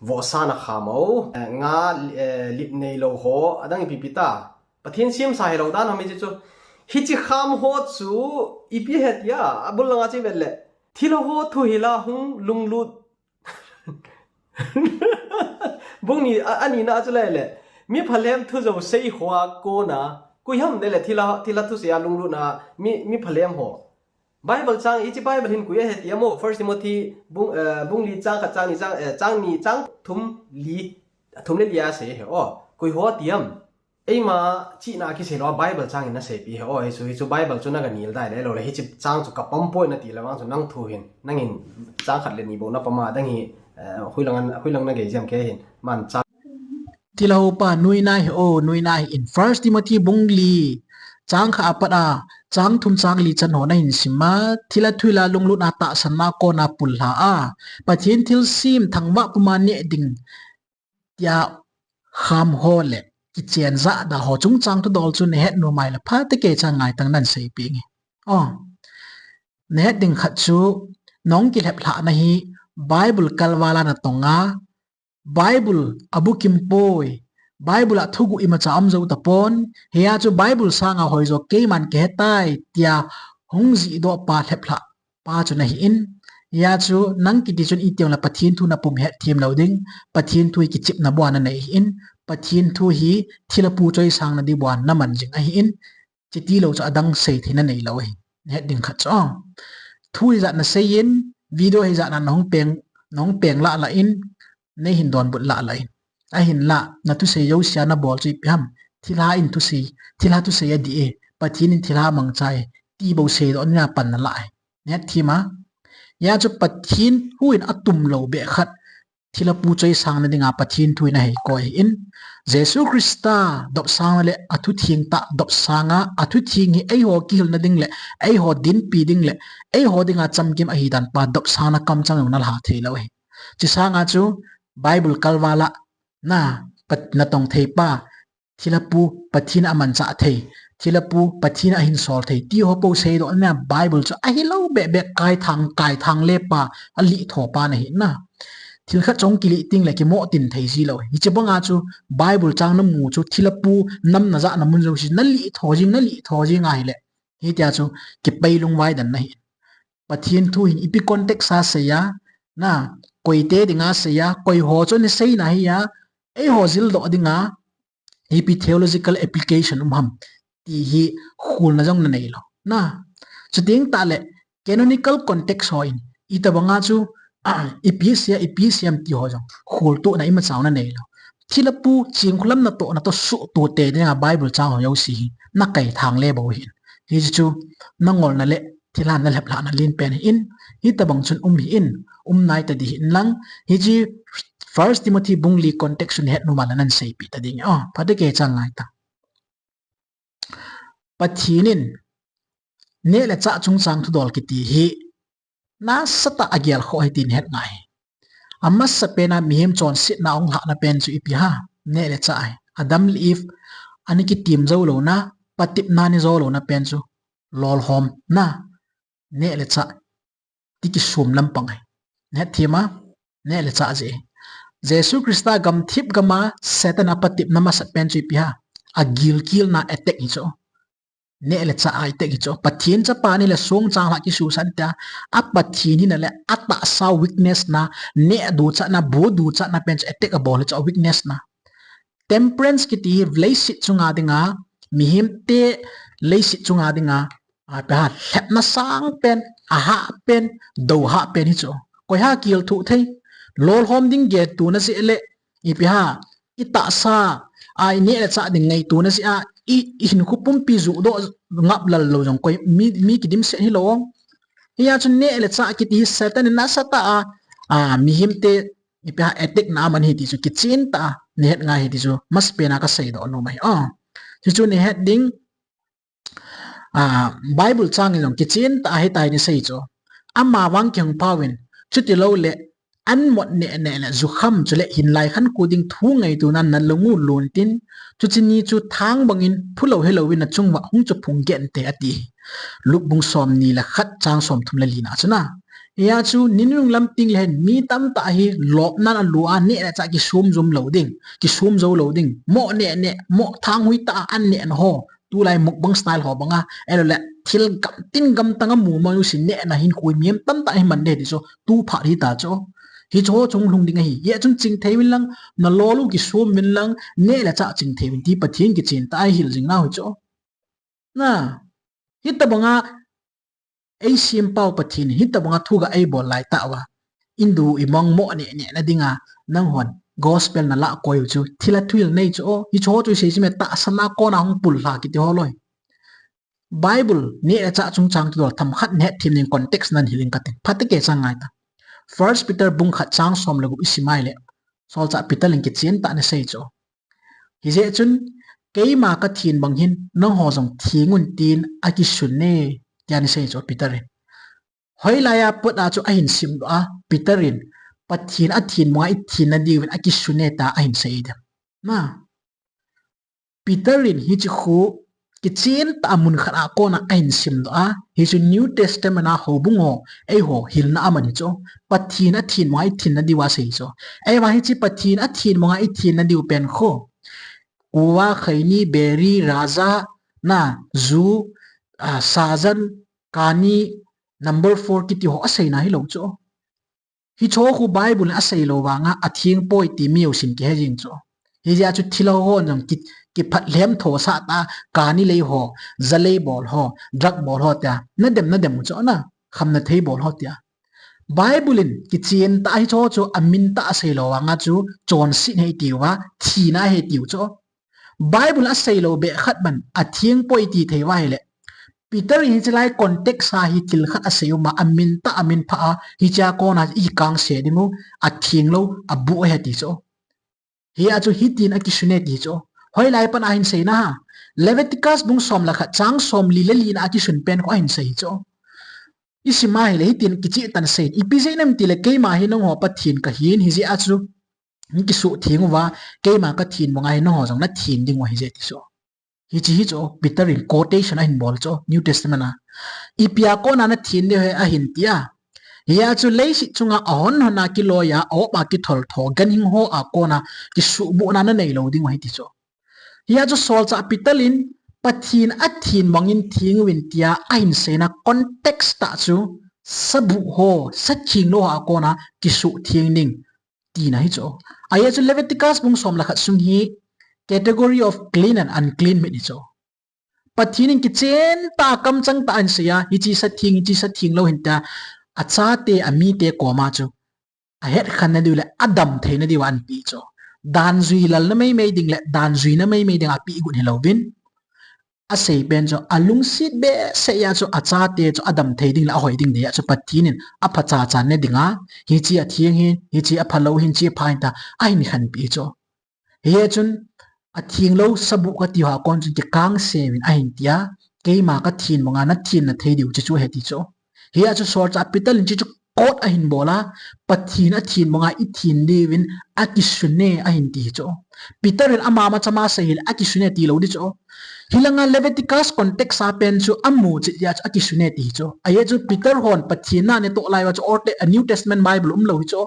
Vohsa na kham u, eh, nga, eh, lip nei lou ho, adang ipi pi ta. Pathen semsa hilou dan ham hiche chu. Hiche kham ho chu ipi ahi tia, abul langa chu ivet le, thilha ho thuhil a hung lunglut. Bung ni, a, anina chu le le, mi phalhem thu jouse hoa kona, koi ham de le thilha, thilha thusei a lunglutna, mi, mi phalhem ho. Bible chang, hiche Bible hin koi ahi ti ham o, First Timothy bung, eh, bung li chang khat chang ni chang, eh, chang ni chang thum li, thum le li a asei ahi o. Koi ho ti ham. Eima chihna kisei lou a Bible chang in aseipi ahi o. Hichu, hichu Bible chu naga nil dai le lou le. Hiche chang chu kapom poi nati le vang chu nang thu hin. Nangin chang khat le ni bou napom a dang hi, eh, hoilang an, hoilang nagei jeng kei hin. Man chang Thilha hopa, nuina hi o, nuina hi in. First Timothy bung li, chang khat apat a, chang thum chang li chan ho nahin sim a, thilha thuhil a lunglut a tahsan a kona pul lha a, Pathen thilsem thangvah puma neh ding tia kham ho le kichen jah da ho chungchang thudol chu nahet nom a ahile phatecha ngaitah in nahin seipi nge. O, nahet ding khat chu, nahung kilhep lhahna hi Bible kalval a natong a, Bible abukim poi, Bible a thuguh imacha aum jou tapon, hia chu Bible sanga hoijo keiman kahe tai tia hung jihdoh pa lhep lhah pa chu nahi in. Hia chu nang kiti chun iti jongle Pathen thu napum hetthem lou ding, Pathen thu hi kichepna bou a nanei ahi in, Pathen thu hi thilha pu choisang na ding bou a naman jing ahi in. Chuti lou chu adang seithei nanei lou ahi. Nahet ding khat chu, thu hijat nasei in, video hijat na nahung peng, nahung peng lah lah in, neihin donbut lah lah in. Ahinlah, nathusei jousea nabol chu ipi ham. Thilha in thusei, thilha thusei adih e, Pathen in thilha mangcha e, ti bou seidoh na pan nalah e. Nahet them a. Hia chu Pathen thu in atum lou beh khat, thilha pu choisang na dinga Pathen thu in ahei koi ahi in. Jesu Christa dopsang na le athutheng tah dopsang a, athutheng hi eiho kihilna ding le, eiho dinpi ding le, eiho dinga chamkim ahi dan pa dopsang na kamchang jong nalha thei lou ahi. Chu sanga chu Bible kalval a na, pat, natong thei pa, thilha pu Pathen amanchah thei, thilha pu Pathen ahinsol thei, ti ho pou seidoh na Bible chu ahilou beh beh kaithang, kaithang le pa, alih tho pa nahi na. Thil khat chu kilih teng le kimoh tin thei ji lou. Hiche banga chu Bible chang namu chu thilha pu nam najah na mun jouse nalih tho jing, nalih tho jing ahile. Hitia chu kipai lungvai dan nahi. Pathen thu hin ipi context a sei a, na, koite dinga sei a, koi ho chu ana seina hi a, eiho jildoh dinga, ipi theological application um ham, ti hi kholna jong nanei lou. Na, chuteng tah le, canonical context ho in, itobanga chu, ah, ipi sei a, ipi sei ham ti ho jong, kholtohna imacha nanei lou. Thilha pu, chingkhulam natoh, natoh suhtoh te dinga Bible chang ho jouse hi, nakaithang le bou ahi in. Hichu, nangolna le, thilha nalhep lhahna lenpen ahi in, hitobang chun um hih in, um nai tading ahi in lang, hiche First Timothy bung li context chu nahet nom a ahile nahin seipi tading. O, phatecha ngaitah. Pathen in neh le chah chungchang thudol kiti hi nasatah a agelkhoh ahi tin het ngai. Amasapen a mihem chonsetna ahung lhahna pen chu ipi ham, neh le chah ahi. Adam le Eve ana kitem jou louna, patepna ana jo louna pen chu lolhomna, neh le chah ti kisum lampang ahi. Nahet them a, neh le chah jeh. Jesu Christa gamthip gam a Satan apatepna masapen chu ipi ham, agilkelna, attack hi chu. Neh le chah a attack hi chu. Pathen chapa neh le songchang lhah kisuhsah tia, a Pathen hina le atahsa weakness na, neh duchatna, bu duchatna pen chu attack abol hi chu, a weakness na. Temperance kiti hi leiset chunga dinga, mihemte leiset chunga dinga, a, ipi ham, lhepna sangpen, ahahpen, dohahpen hi chu. Koi ham kil thuh thei. Lolhom ding gel tuna jeh le, ipi ham, itahsa a, ineh le chah ding ngaituna jeh a, i, ihinkho pumpi juhdoh ngap lal lou jong koi mi, mi kidimset hilou. Hia chu neh le chah kiti hi Satan in nasatah a, a, mihemte ipi ham, attack na aman ahi ti chu kichen tah a nahet ngai ahi ti chu masapen a kaseidoh nom ahi. O, hichu nahet ding, a, Bible chang in jong kichen tah a hitia hi ana sei chu. Amavang kihung phauvin, chuti lou le, an mot neh neh le jukham chule hinlai khankho ding thu ngaituna nalung u lon tin, chuche ni chu thang bangin phulou helouvin nachung uva hung chu phung geh inte ati. Luke bung somni le khat chang somthum le lina chu na. Hia chu ninunung lam teng le hin mi tamtah hi lopna in alu a, neh le chah kisum jom lou ding, kisum jou lou ding. Moh neh neh, moh thang hui tah a an nehna ho. Tulai mukbang style ho banga, ahilou le thil gam, tin gam tang a mu ma u sin nehna hin koi mihem tamtah hi man de ti chu, tu phat hita chu. Hichu ho chunglhung ding ahi. Hia chun chingthei uvin lang, nalol u kisum uvin lang, neh le chah chingthei uvin ti Pathen kichen tah a ihil jing nau hi chu. Na, hitobanga Eisempau Pathen in hitobanga thu ga eibol lai tah uva, indu imong mo neh neh na dinga nanghon gospel nalah koi u chu thil a thuhil nei chu o. Hicheho chu isei chu me, tahsan a kona hung pullha kiti ho loi. Bible neh le chah chungchang kidol themkhat nahet them ding context nan hil in kating. Phatecha ngai ta. First Peter bung khat chang som le gup isim a ahile, solchah Peter in kichen tah in asei chu, hijeh chun keima kathen bang hin nangho jong theng un tin akisun e, tia asei chu Peter in. Hoilai a pat a chu ahin simdoh a, Peter in Pathen athen banga ithen nadiuvin akisun e tia ahin sei dem. Na, Peter in hiche khu kichen tah a mun khat a kona ahin simdoh a, hichu New Testament a houbung ho, eiho hilna aman hichu, Pathen athen banga ithen nadiu asei chu. Ahivang hiche Pathen athen banga ithen nadiu pen khu, kuva, khaini, beri, raja, na, ju, a, sajan, kani, number four kiti ho aseina hilou chu. Hicheho khu Bible in aseilou vanga atheng poi ti mi jousen kihe jing chu. Hijeh a chu thilha ho jong ki, kiphat lhem thosah tah a, kani lei ho, ja lei bol ho, drug bol ho tia nadem nadem u chu na, khamna thei bol ho tia. Bible in kichen tah a hicheho chu amin tah a aseilou vanga chu chonset ahi tiu va, thina ahi tiu chu. Bible aseilou beh khat ban atheng poi ti thei uva ahile, Peter in hiche lai context a hi thil khat asei uma, amin tah, amin phah a, hichea kona ikangse ding u, atheng lou, abuh ahi ati chu. Hia chu hitin akisun e ti chu. Hoilai pat a ahin seina ham? Leviticus bung som le khat chang somli le li na akisun pen khu ahin sei chu. Isim a ahile hitin kicheh tah in asei. Ipi jeh inem itile keima hi nangho Pathen kahin, hijeh a chu nakisuhtheng uva, keima kathen banga hi nangho jong nathen ding u ahi jeh ti chu. Hiche hi chu Peter in quotation ahin bol chu New Testament a. Ipia kona nathen diu ahi ahin tia? Hia chu leiset chunga ahon hon a kiloi a, a-op a kithol tho, ganhing ho a kona kisuhbohna nanei lou ding u ahi ti chu. Hia chu solchah Peter in Pathen athen bangin theng uvin tia ahin seina context tah chu sabuh ho, satheng lou ho a kona kisuhtheng ding tina hi chu. Ahia chu Leviticus bung som le khat sung hi category of clean and unclean meat hi chu. Pathen in kichen tah a kamchang tah a ahin sei a, hiche satheng, hiche satheng lou ahin tia, achate, amite koma chu ahetkhen nadiu le adam theina diuva ahin pe chu. Dan jui lalna meimei ding le dan juina meimei ding a apeh got hilouvin, asei pen chu alungset behseh a chu achate chu adam thei ding le ahoi ding dia chu Pathen in aphacha cha ne dinga, hiche atheng ahin, hiche aphalou ahin, hiche apha ahin tia ahin khenpeh chu. Hijeh chun atheng lou sabuh kati ho a kon chun kikangse uvin ahin tia, keima kathen banga nathen nathei diu chu chu ahi ti chu. Hia chu solchah Peter in hiche chu quote ahin bol a, Pathen athen banga ithen diuvin akisun e ahin ti hi chu. Peter in ama machama asei hile akisun e tilou di chu. Hilanga Leviticus context a pen chu amu chet jeh a chu akisun e ti hi chu. Ajeh chu Peter hon Pathen na natoh lai uva chu Old Te-, New Testament Bible umlou hi chu.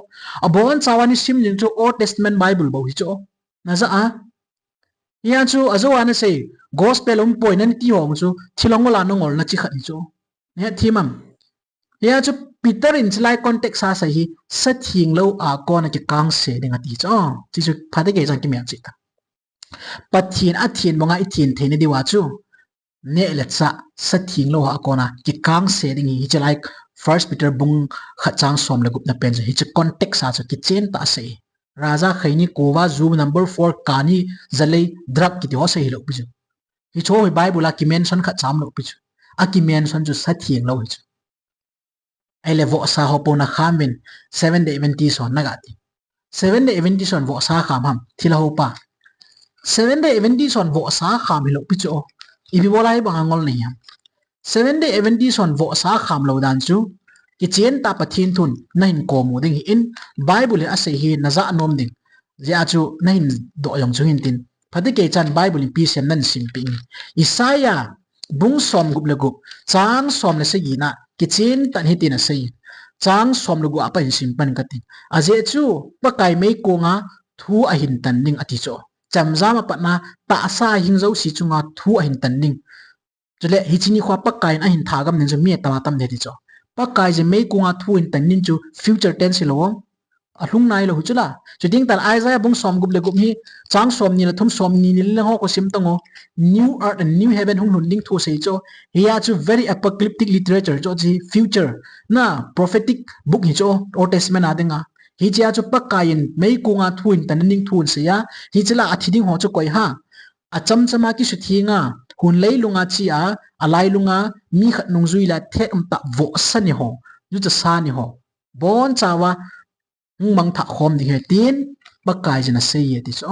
Abonchauva nasim jing chu Old Testament Bible bou hi chu. Najah a. Hia chu ajou a nasei, gospel umpoi nati ho chu thilha ngol a nangol nachi khat hi chu. Nahethem am? Hia chu Peter in chulai context a asei hi satheng lou a kona kikangse ding ati chu. Chuchu phatecha kimelchih ta. Pathen athen banga ithen theina diuva chu neh le chah satheng lou ho a kona kikangse ding hi, hiche lai First Peter bung khat chang som le gupna pen chu hiche context a chu kichen tah a asei. Raja, khaini, kuva, ju, number four, kani, jalei, drug kiti ho asei hilou pi chu. Hicheho hi Bible a kimention khat cha umlou pi chu. Akimention chu satheng lou hi chu. Ahile vohsa ho pou nakham uvin, Seventh Day Adventist hon naga ti. Seventh Day Adventist hon vohsa kham ham, thilha ho pa. Seventh Day Adventist hon vohsa kham hilou pi chu. Ipi bola hibanga ngol nei ham? Seventh Day Adventist hon vohsa kham lou dan chu kichen tah a Pathen thun nahin komu ding ahin, Bible in asei hi najah nom ding. Jeh a chu nahin doh jong chu hintin. Phatecha in Bible in ipi asei ham nahin simpeh inge. Isaiah bung som gup le gup, chang som le sagi na kichen tah in hitin asei. Chang som le gup a pat hin simpan kati. Ajeh chu Pakai meikonga thu ahin tan ding ati chu. Chemjam a patna tahsa hing jouse chunga thu ahin tan ding. Chule hiche nikho a Pakai in ahin thagam ding chu mi atam atam ding ati chu. Pakai jeh meikonga thu ahin tan ding chu future tense hilou. Alhung nailou hi chu la. Chuteng tah le Isaiah bung somgup le gup hi, chang somni le thum, somni ni le ho khu sim tang o. New earth and new heaven hung lhun ding thu asei chu. Hia chu very apocalyptic literature chu, chu future na prophetic book hi chu Old Testament a dinga. Hichea chu Pakaiyin meikong a thu ahin tan ding thu asei a. Hiche la athi ding ho chu koi ham? Achamchama kisutheng a, hun leilunga che a, alailunga mi khat nungjui la thet umtah vohsa ni ho, juchasa ni ho, bonchauva hung mangthah khom ding ahi tin Pakaiyin asei e ti chu.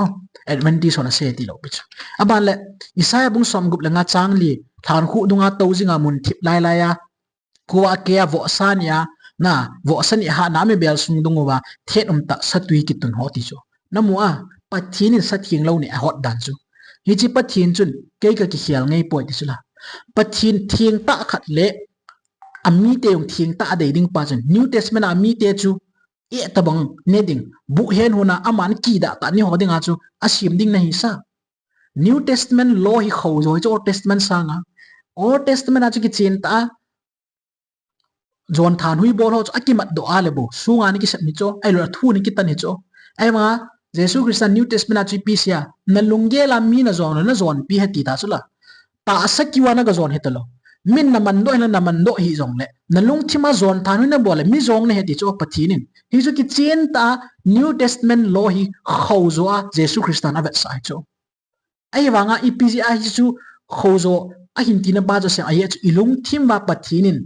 Adventist hon asei tilou pi chu. Aban le Isaiah bung somgup le nga chang li, lhankhuh dunga tou jinga mun thip lailai a, kua kea vohsa ni a, na, vohsa ni a hahna mi bel sung dung uva thet umtah satui kitun ho ti chu. Namu a, Pathen in satheng lou neh ahot dan chu. Hiche Pathen chun kei kakikhel ngai poi ti chu la. Pathen thengtah khat le amite jong thengtah adei ding pa chun New Testament a amite chu etabang ne ding, buh hen hon a aman kidah tah ni ho dinga chu asem ding nahi sa. New Testament law hi khojo hi chu Old Testament sanga. Old Testament a chu kichen tah a, jon thanhoi bol ho chu akimat doh a le bou, sunga ni kisem hi chu, ahilou le athu ni kitan hi chu. Ahivanga Jesu Christa New Testament a chu ipi asei a, nalunggel a mi najon lou, najonpi ahi ti ta chu la. Tahsa kiu a nagajon hi talou. Min naman doh hile naman doh hih jongle, nalungthim a jon thanhoi nabol le mi jong nahi ti chu Pathen in. Hichu kichen tah a New Testament law hi khojo a Jesu Christa in avetsah hi chu. Ahivanga ipi jeh a hichu khojo ahin tina pa chu asei em, ahi chu ilungthim uva Pathen in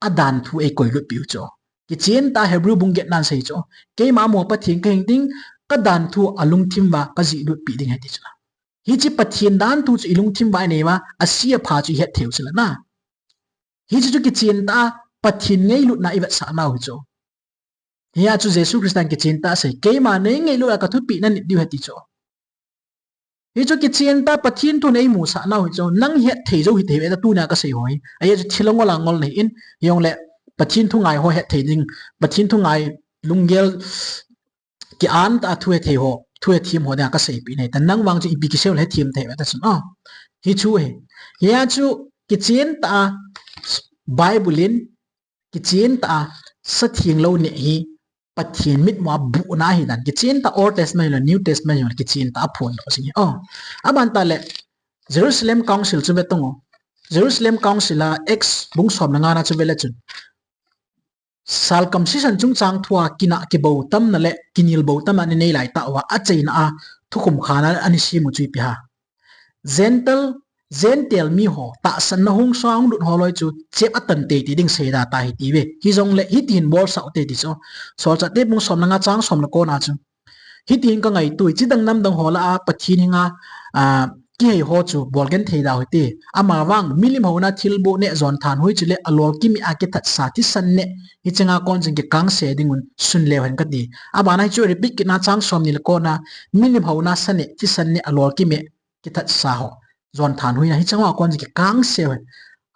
adan thu eikoi lut piu chu. Kichen tah a Hebrew bung get nan asei chu. Keima amaho Pathen kahi ding, kadan thu alungthim uva kajih lut pi ding ahi ti chu. Hiche Pathen dan thu chu ilungthim uva inei uva, ase apha chu ihet thei u chu la na. Hiche chu kichen tah a Pathen ngailutna ivetsah nau hi chu. Hia chu Jesu Christa in kichen tah a asei, keima neingailut a kathupeh nanit diu ahi ti chu. Hichu kichen tah a Pathen thu in eimusah nau hi chu, nang het thei jou hite ve ta tunia kasei ho hi. Ahi chu thil angol angol nahi in, hijongle Pathen thu ngai ho het thei ding, Pathen thu ngai lunggel ki-an tah a thu hethei ho, thu hethem ho dinga kaseipeh nahi ta, nang vang chu ipi kisei le hethem thei ve ta chun a. Hichu ahi. Hia chu kichen tah a Bible in kichen tah a satheng lou neh hi Pathen mitmu a buhna ahi dan. Kichen tah Old Testament le New Testament le kichen tah a phondoh jing ahi. O, aban tah le Jerusalem Council chu ve tang o. Jerusalem Council a Acts bung som le nga na chu ve le chun, circumcision chungchang thua kinah kibou tamna le kinel bou tamna ana nei lai tah uva achaina a thukhum khat ana sem u chu ipi ham? Gentile, Gentile mi ho tahsanna hung sunga hung lut ho loi chu chep atan teitei ding seida ta ahi ti ve. Hijongle hiti hin bolsah u hite ti chu. Solchahte bung som le nga chang som le ko na chu. Hiti hin kangaito e, chidang namdang ho lah a Pathen henga, a, kihei ho chu bolgenthei da u hite. Amavang milim houna thilboh neh jon thanhoi chule alolkimeh a kithatsa thisan neh, hiche nga kon chun kikangse dingun sun leu hen kati. Abana hichu repeat kit na chang somni le ko na, milim houna sa neh, thisan neh, alolkimeh, kithatsa ho jon thanhoina, hiche nga kon chun kikangse u hen.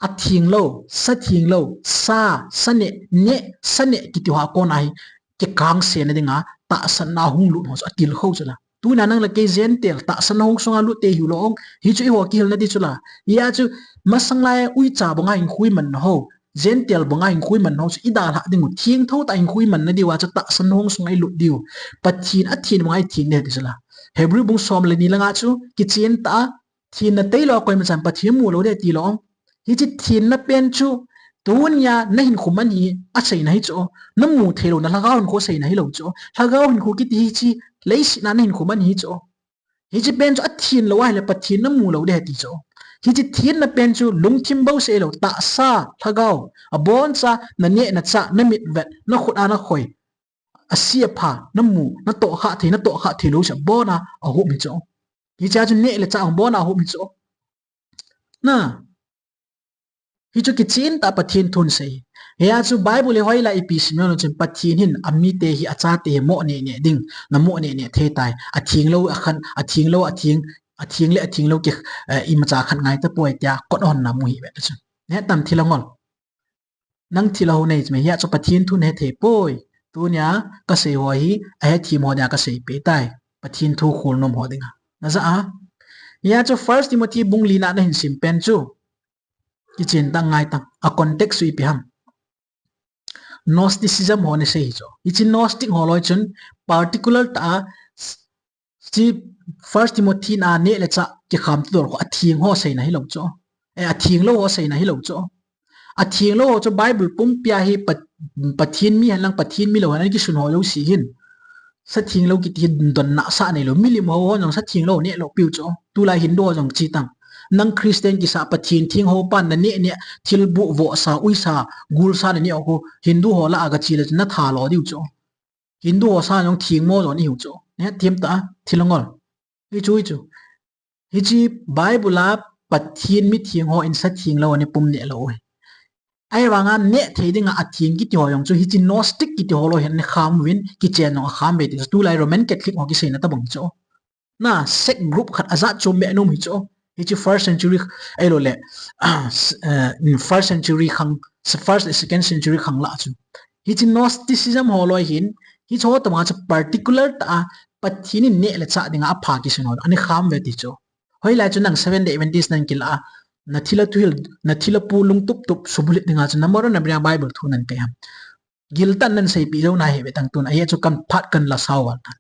Atheng lou, satheng lou, sa, sa neh, neh, sa neh kiti ho a kon ahi, kikangse na dinga tahsanna hung lut ho chu atilkhou chu la. Tunia nang le kei Gentile tahsanna hung sunga lut te hiu lou ong. Hichu eiho kihilna di chu la. Hia chu masang lai uicha banga hinkho imanna ho, Gentile banga hinkho imanna ho chu idalhah ding u, thengtho tah a hinkho imanna diu a chu tahsanna hung sunga ilut diu, Pathen atheng banga itheng ding ahi ti chu la. Hebrew bung som le ni le nga chu kichen tah a thenna tailou a koima chan Pathen mu lou ding ahi ti lou ong. Hiche thenna pen chu tunia nahinkho man hi aseina hi chu. Namu theilou na lhagao hinkho seina hilou chu. Lhagao hinkho kiti hiche leiset a nahinkho man hi chu. Hiche pen chu athen lou ahile Pathen namu lou ding ahi ti chu. Hiche thenna pen chu lungthim bou seh lou, tahsa, lhagao, aboncha naneh nachah, namitvet, nakhut a nakhoi, ase apha, namu, natohkhah thei, natohkhah thei lou seh, abona ahom hi chu. Hichea chu neh le chah abona ahom hi chu. Na, hichu kichen tah a Pathen thun sei. Hia chu Bible hi hoilai ipi sim jong chun Pathen hin amite hi, achate hi moh neh neh ding, namoh neh neh thei tai. Atheng lou akhan, atheng lou, atheng, atheng le atheng lou ki, eh, imacha khat ngai tapoi tia kot ahon na mu hi ve ta chun. Neh tam thil angol. Nang thil aho nei chu me hia chu Pathen thu nahethei poi. Tunia kasei ho hi ahethem ho dia kaseipeh tai. Pathen thu kholnom ho dinga. Naja a. Hia chu First Timothy bung li na nahin sim pen chu. Kichen tah ngai tang. A context chu ipi ham? Gnosticism ho nasei hi chu. Hiche Gnostic ho loi chun particular tah a, s-, si First Timothy na neh le chah kikham tu dol kho atheng ho seina hilou chu. Eh, atheng lou ho seina hilou chu. Atheng lou ho chu Bible pumpia hi Pat-, Pathen mi hen lang Pathen mi lou hen lang kisun ho jouse hin. Sa theng lou kiti hi donna sa neilou. Milim ho ho jong sa theng lou neh lou piu chu. Tulai Hindu ho jong chi tang. Nang Christian kisa Pathen theng ho pan na neh neh thil bu vo sa ui sa gul sa na neh ho Hindu ho lah a gachi le chu na tha lo diu chu. Hindu ho sa jong theng mo jong ihiu chu. Neh thiem ta thil ngol. Hi chu, hi chu. Hiche Bible a Pathen mi theng ho in sa theng lou ana pum neh lou u hi. Ahivanga neh thei dinga atheng kiti ho jong chu hiche Gnostic kiti ho loi hin ana kham uvin kichen jong akham ve ti chu tulai Roman Catholic ho kiseina tobang chu. Na sect group khat ajat chom be nom hi chu. Hiche first century ahilou le, ah, s-, eh, first century khang, first le second century khang lah chu. Hiche Gnosticism ho loi hin, hiche ho tobang chu particular tah a Pathen in neh le chah dinga apha kisun ho ana kham ve ti chu. Hoilai chu nang Seventh Day Adventist nang kilah a, na thilha thuhil, na thilha pu lungtup tup subulhit dinga chu na moron na bria Bible thu nang kai ham. Giltan nan seipeh jou nahi ve tang tun, ahi chu kan phat kan la sao val tan.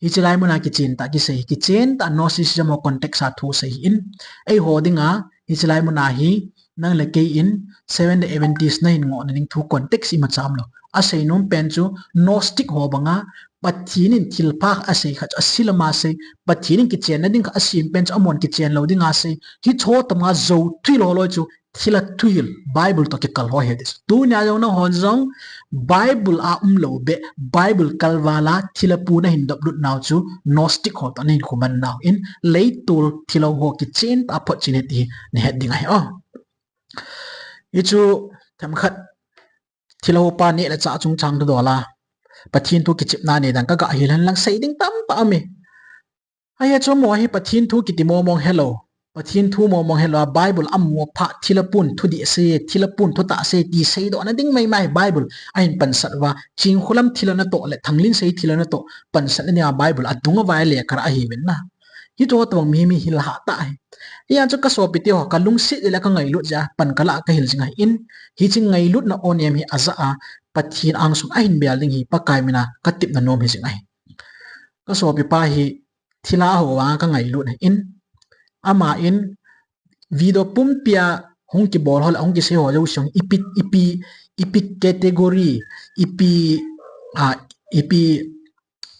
Hiche lai muna kichen tah kisei, kichen tah Gnosticism ho context a thu sei hin, eiho dinga, hiche lai muna hi, nang le kei in, Seventh Day Adventist na hin ngohna ding thu context ima cham lou. Asei nom pen chu, Gnostic ho banga, Pathen in thilpha asei khat chu, asilama sei, Pathen in kichenna ding khat asem pen chu, amon kichen lou dinga sei, hiche ho tobanga jou thuhil ho loi chu, thilha thuhil Bible toh kikal ho hi ti chu. Tunia jong nahon jong Bible a umlou be, Bible kalval a thilha pu nahin doplut nau chu Gnostic ho toh nahin khuman nau in leitol thilha ho kichen tah a photchet in ti hi nahet ding ahi o. Hichu themkhat thilha upa neh le chah chungchang thu dol a Pathen thu kichepna nei dan kaga hil hen lang sei ding tamtah aume. Ahi chu mo hi Pathen thu kiti momong helou. Pathen thu momong helou a Bible amu apha thilha pun thudih sei, thilha pun thutah sei ti seidohna ding maimai Bible ahin pansat uva. Chingkholam thilha natoh le Thanglinsei thilha natoh pansatna dinga Bible adung uva lekha ahiuvin na. Hiche ho tobang mi hi mi hil hah tah hi. Hia chu kasopi teho kalungset le kangailut jeh a pan kalah kahil jing ahin. Hiche ngailutna onem hi ajah a Pathen angsung ahin bel ding hi Pakai mina katepna nom hi jing ahi. Kasopi pa hi thilha ho vanga kangailut ahin. Ama in video pumpia hung kibol ho le hung kisei ho jouse jong ipi, ipi, ipi category, ipi, ah, ipi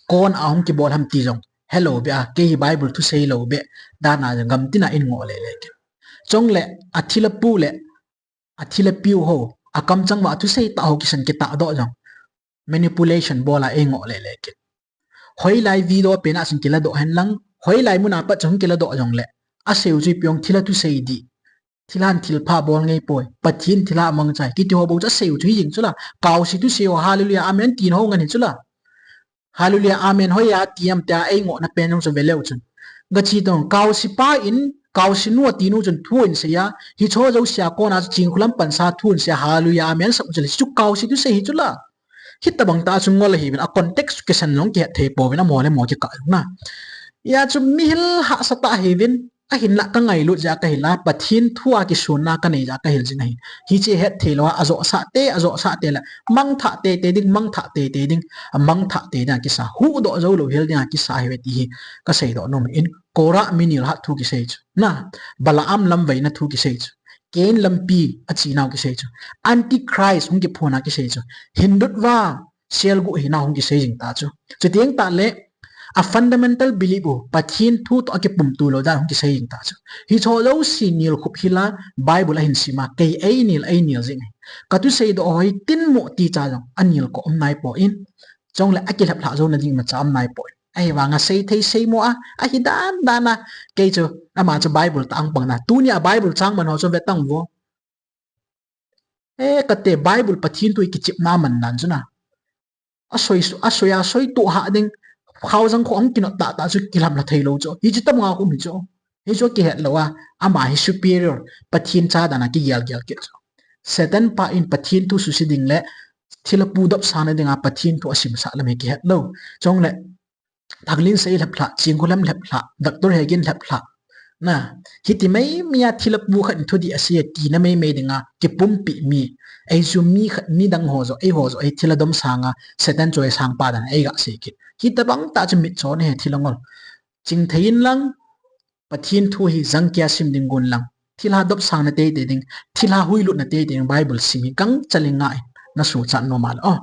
kon a hung kibol ham ti jong helou be a, kei hi Bible thu seilou be dan a jong gamtina in ngoh lele kit. Chule athilha pu le athilha piu ho, akamchang uva athusei tah ho kisan kitah doh jong manipulation bol a eingoh lele kit. Hoilai video pen a chun kiladoh hen lang, hoilai muna pat chun kiladoh jongle, asei u chu ipi ong thilha thusei dih. Thilhan thilpha bol ngei poi. Pathen thilha amangchai. Kiti ho bou chu asei u chu hijeng chula. Kaose thusei ho, hallelujah, amen, tina ho ngen hi chula. Hallelujah, amen, hoiya ti am tia eingohna pen jong chu veleu chun. Gachi tong, kaose pa in, kaose nu atinu chun thu ahin seiya, hiche ho jousea kona chu Chingkholam pansa thu ahin seiya, hallelujah, amen, sah u chule, chu kaose thusei hi chula. Hitobang tah chu ngol ahiuvin, a context kisan jong kihet thei pouvin, amo le amo kikah jong na. Hia chu mi hil hahsa tah ahiuvin, ahinlah kangailut jeh a kahil a, Pathen thu a kisonna kanei jeh a kahil jing ahi. Hiche hetthei lou a, ajohsah te, ajohsah te le, mangthah teitei ding, mangthah teitei ding, amangthah tei ding a kisa, huhdoh joulou hel ding a kisa ahiuve ti hi kaseidoh nom in, Korah mi nilhah thu kisei chu. Na, Balaam lamvaina thu kisei chu. Cain lampi achenau kisei chu. Antichrist hung kiphonna kisei chu. Hindutva selguh hinau hung kisei jing ta chu. Chuteng tahle, a fundamental belief u, Pathen thu toh akipumtu lou dan hung kisei jing ta chu. Hiche ho jouse nilkhup hila, Bible ahin sima, kei einil, einil jing ahi. Kathuseidoh ho hi tinmo ticha jong anilkoh um naipoi. Chule akilheplhah jouna ding imacha um naipoi. Ahivanga seithei seimo a, ahidan dan a, kei chu, ama chu Bible tah a pang na. Tunia Bible chang man ho chu vetang vo. E, kate Bible Pathen thu kichepna man dan chu na. Asoi, asoi a soitoh hah ding, khaojang kho ahung kinot tahtah chu kilhamlha theilou chu. Hiche tobanga um hi chu. Hichu akihet lou a, ama hi superior, Pathen cha dan a kigelgel kit chu. Satan pa in Pathen thu suse ding le, thilha pu dopsahna dinga Pathen thu asimsah lam hi kihet lou. Chule, Thanglinsei lheplhah, Chingkholam lheplhah, Doctor Hegin lheplhah, Na, hiti meimei a thilha pu khat in thudih asei e tina meimei dinga kipumpi mi. Ei chu mi khat, midang ho joh, eiho joh, ei thilha domsang a Satan chu eisangpa dan eiga sei kit. Hitobang tah chu mitcho nahi thilha ngol. Chingthei in lang, Pathen thu hi jangkia sim ding gon lang, thilha domsangna teitei ding, thilha huilutna teitei ding Bible sim hi gangchal in ngah in, nasuhchat nom a le o.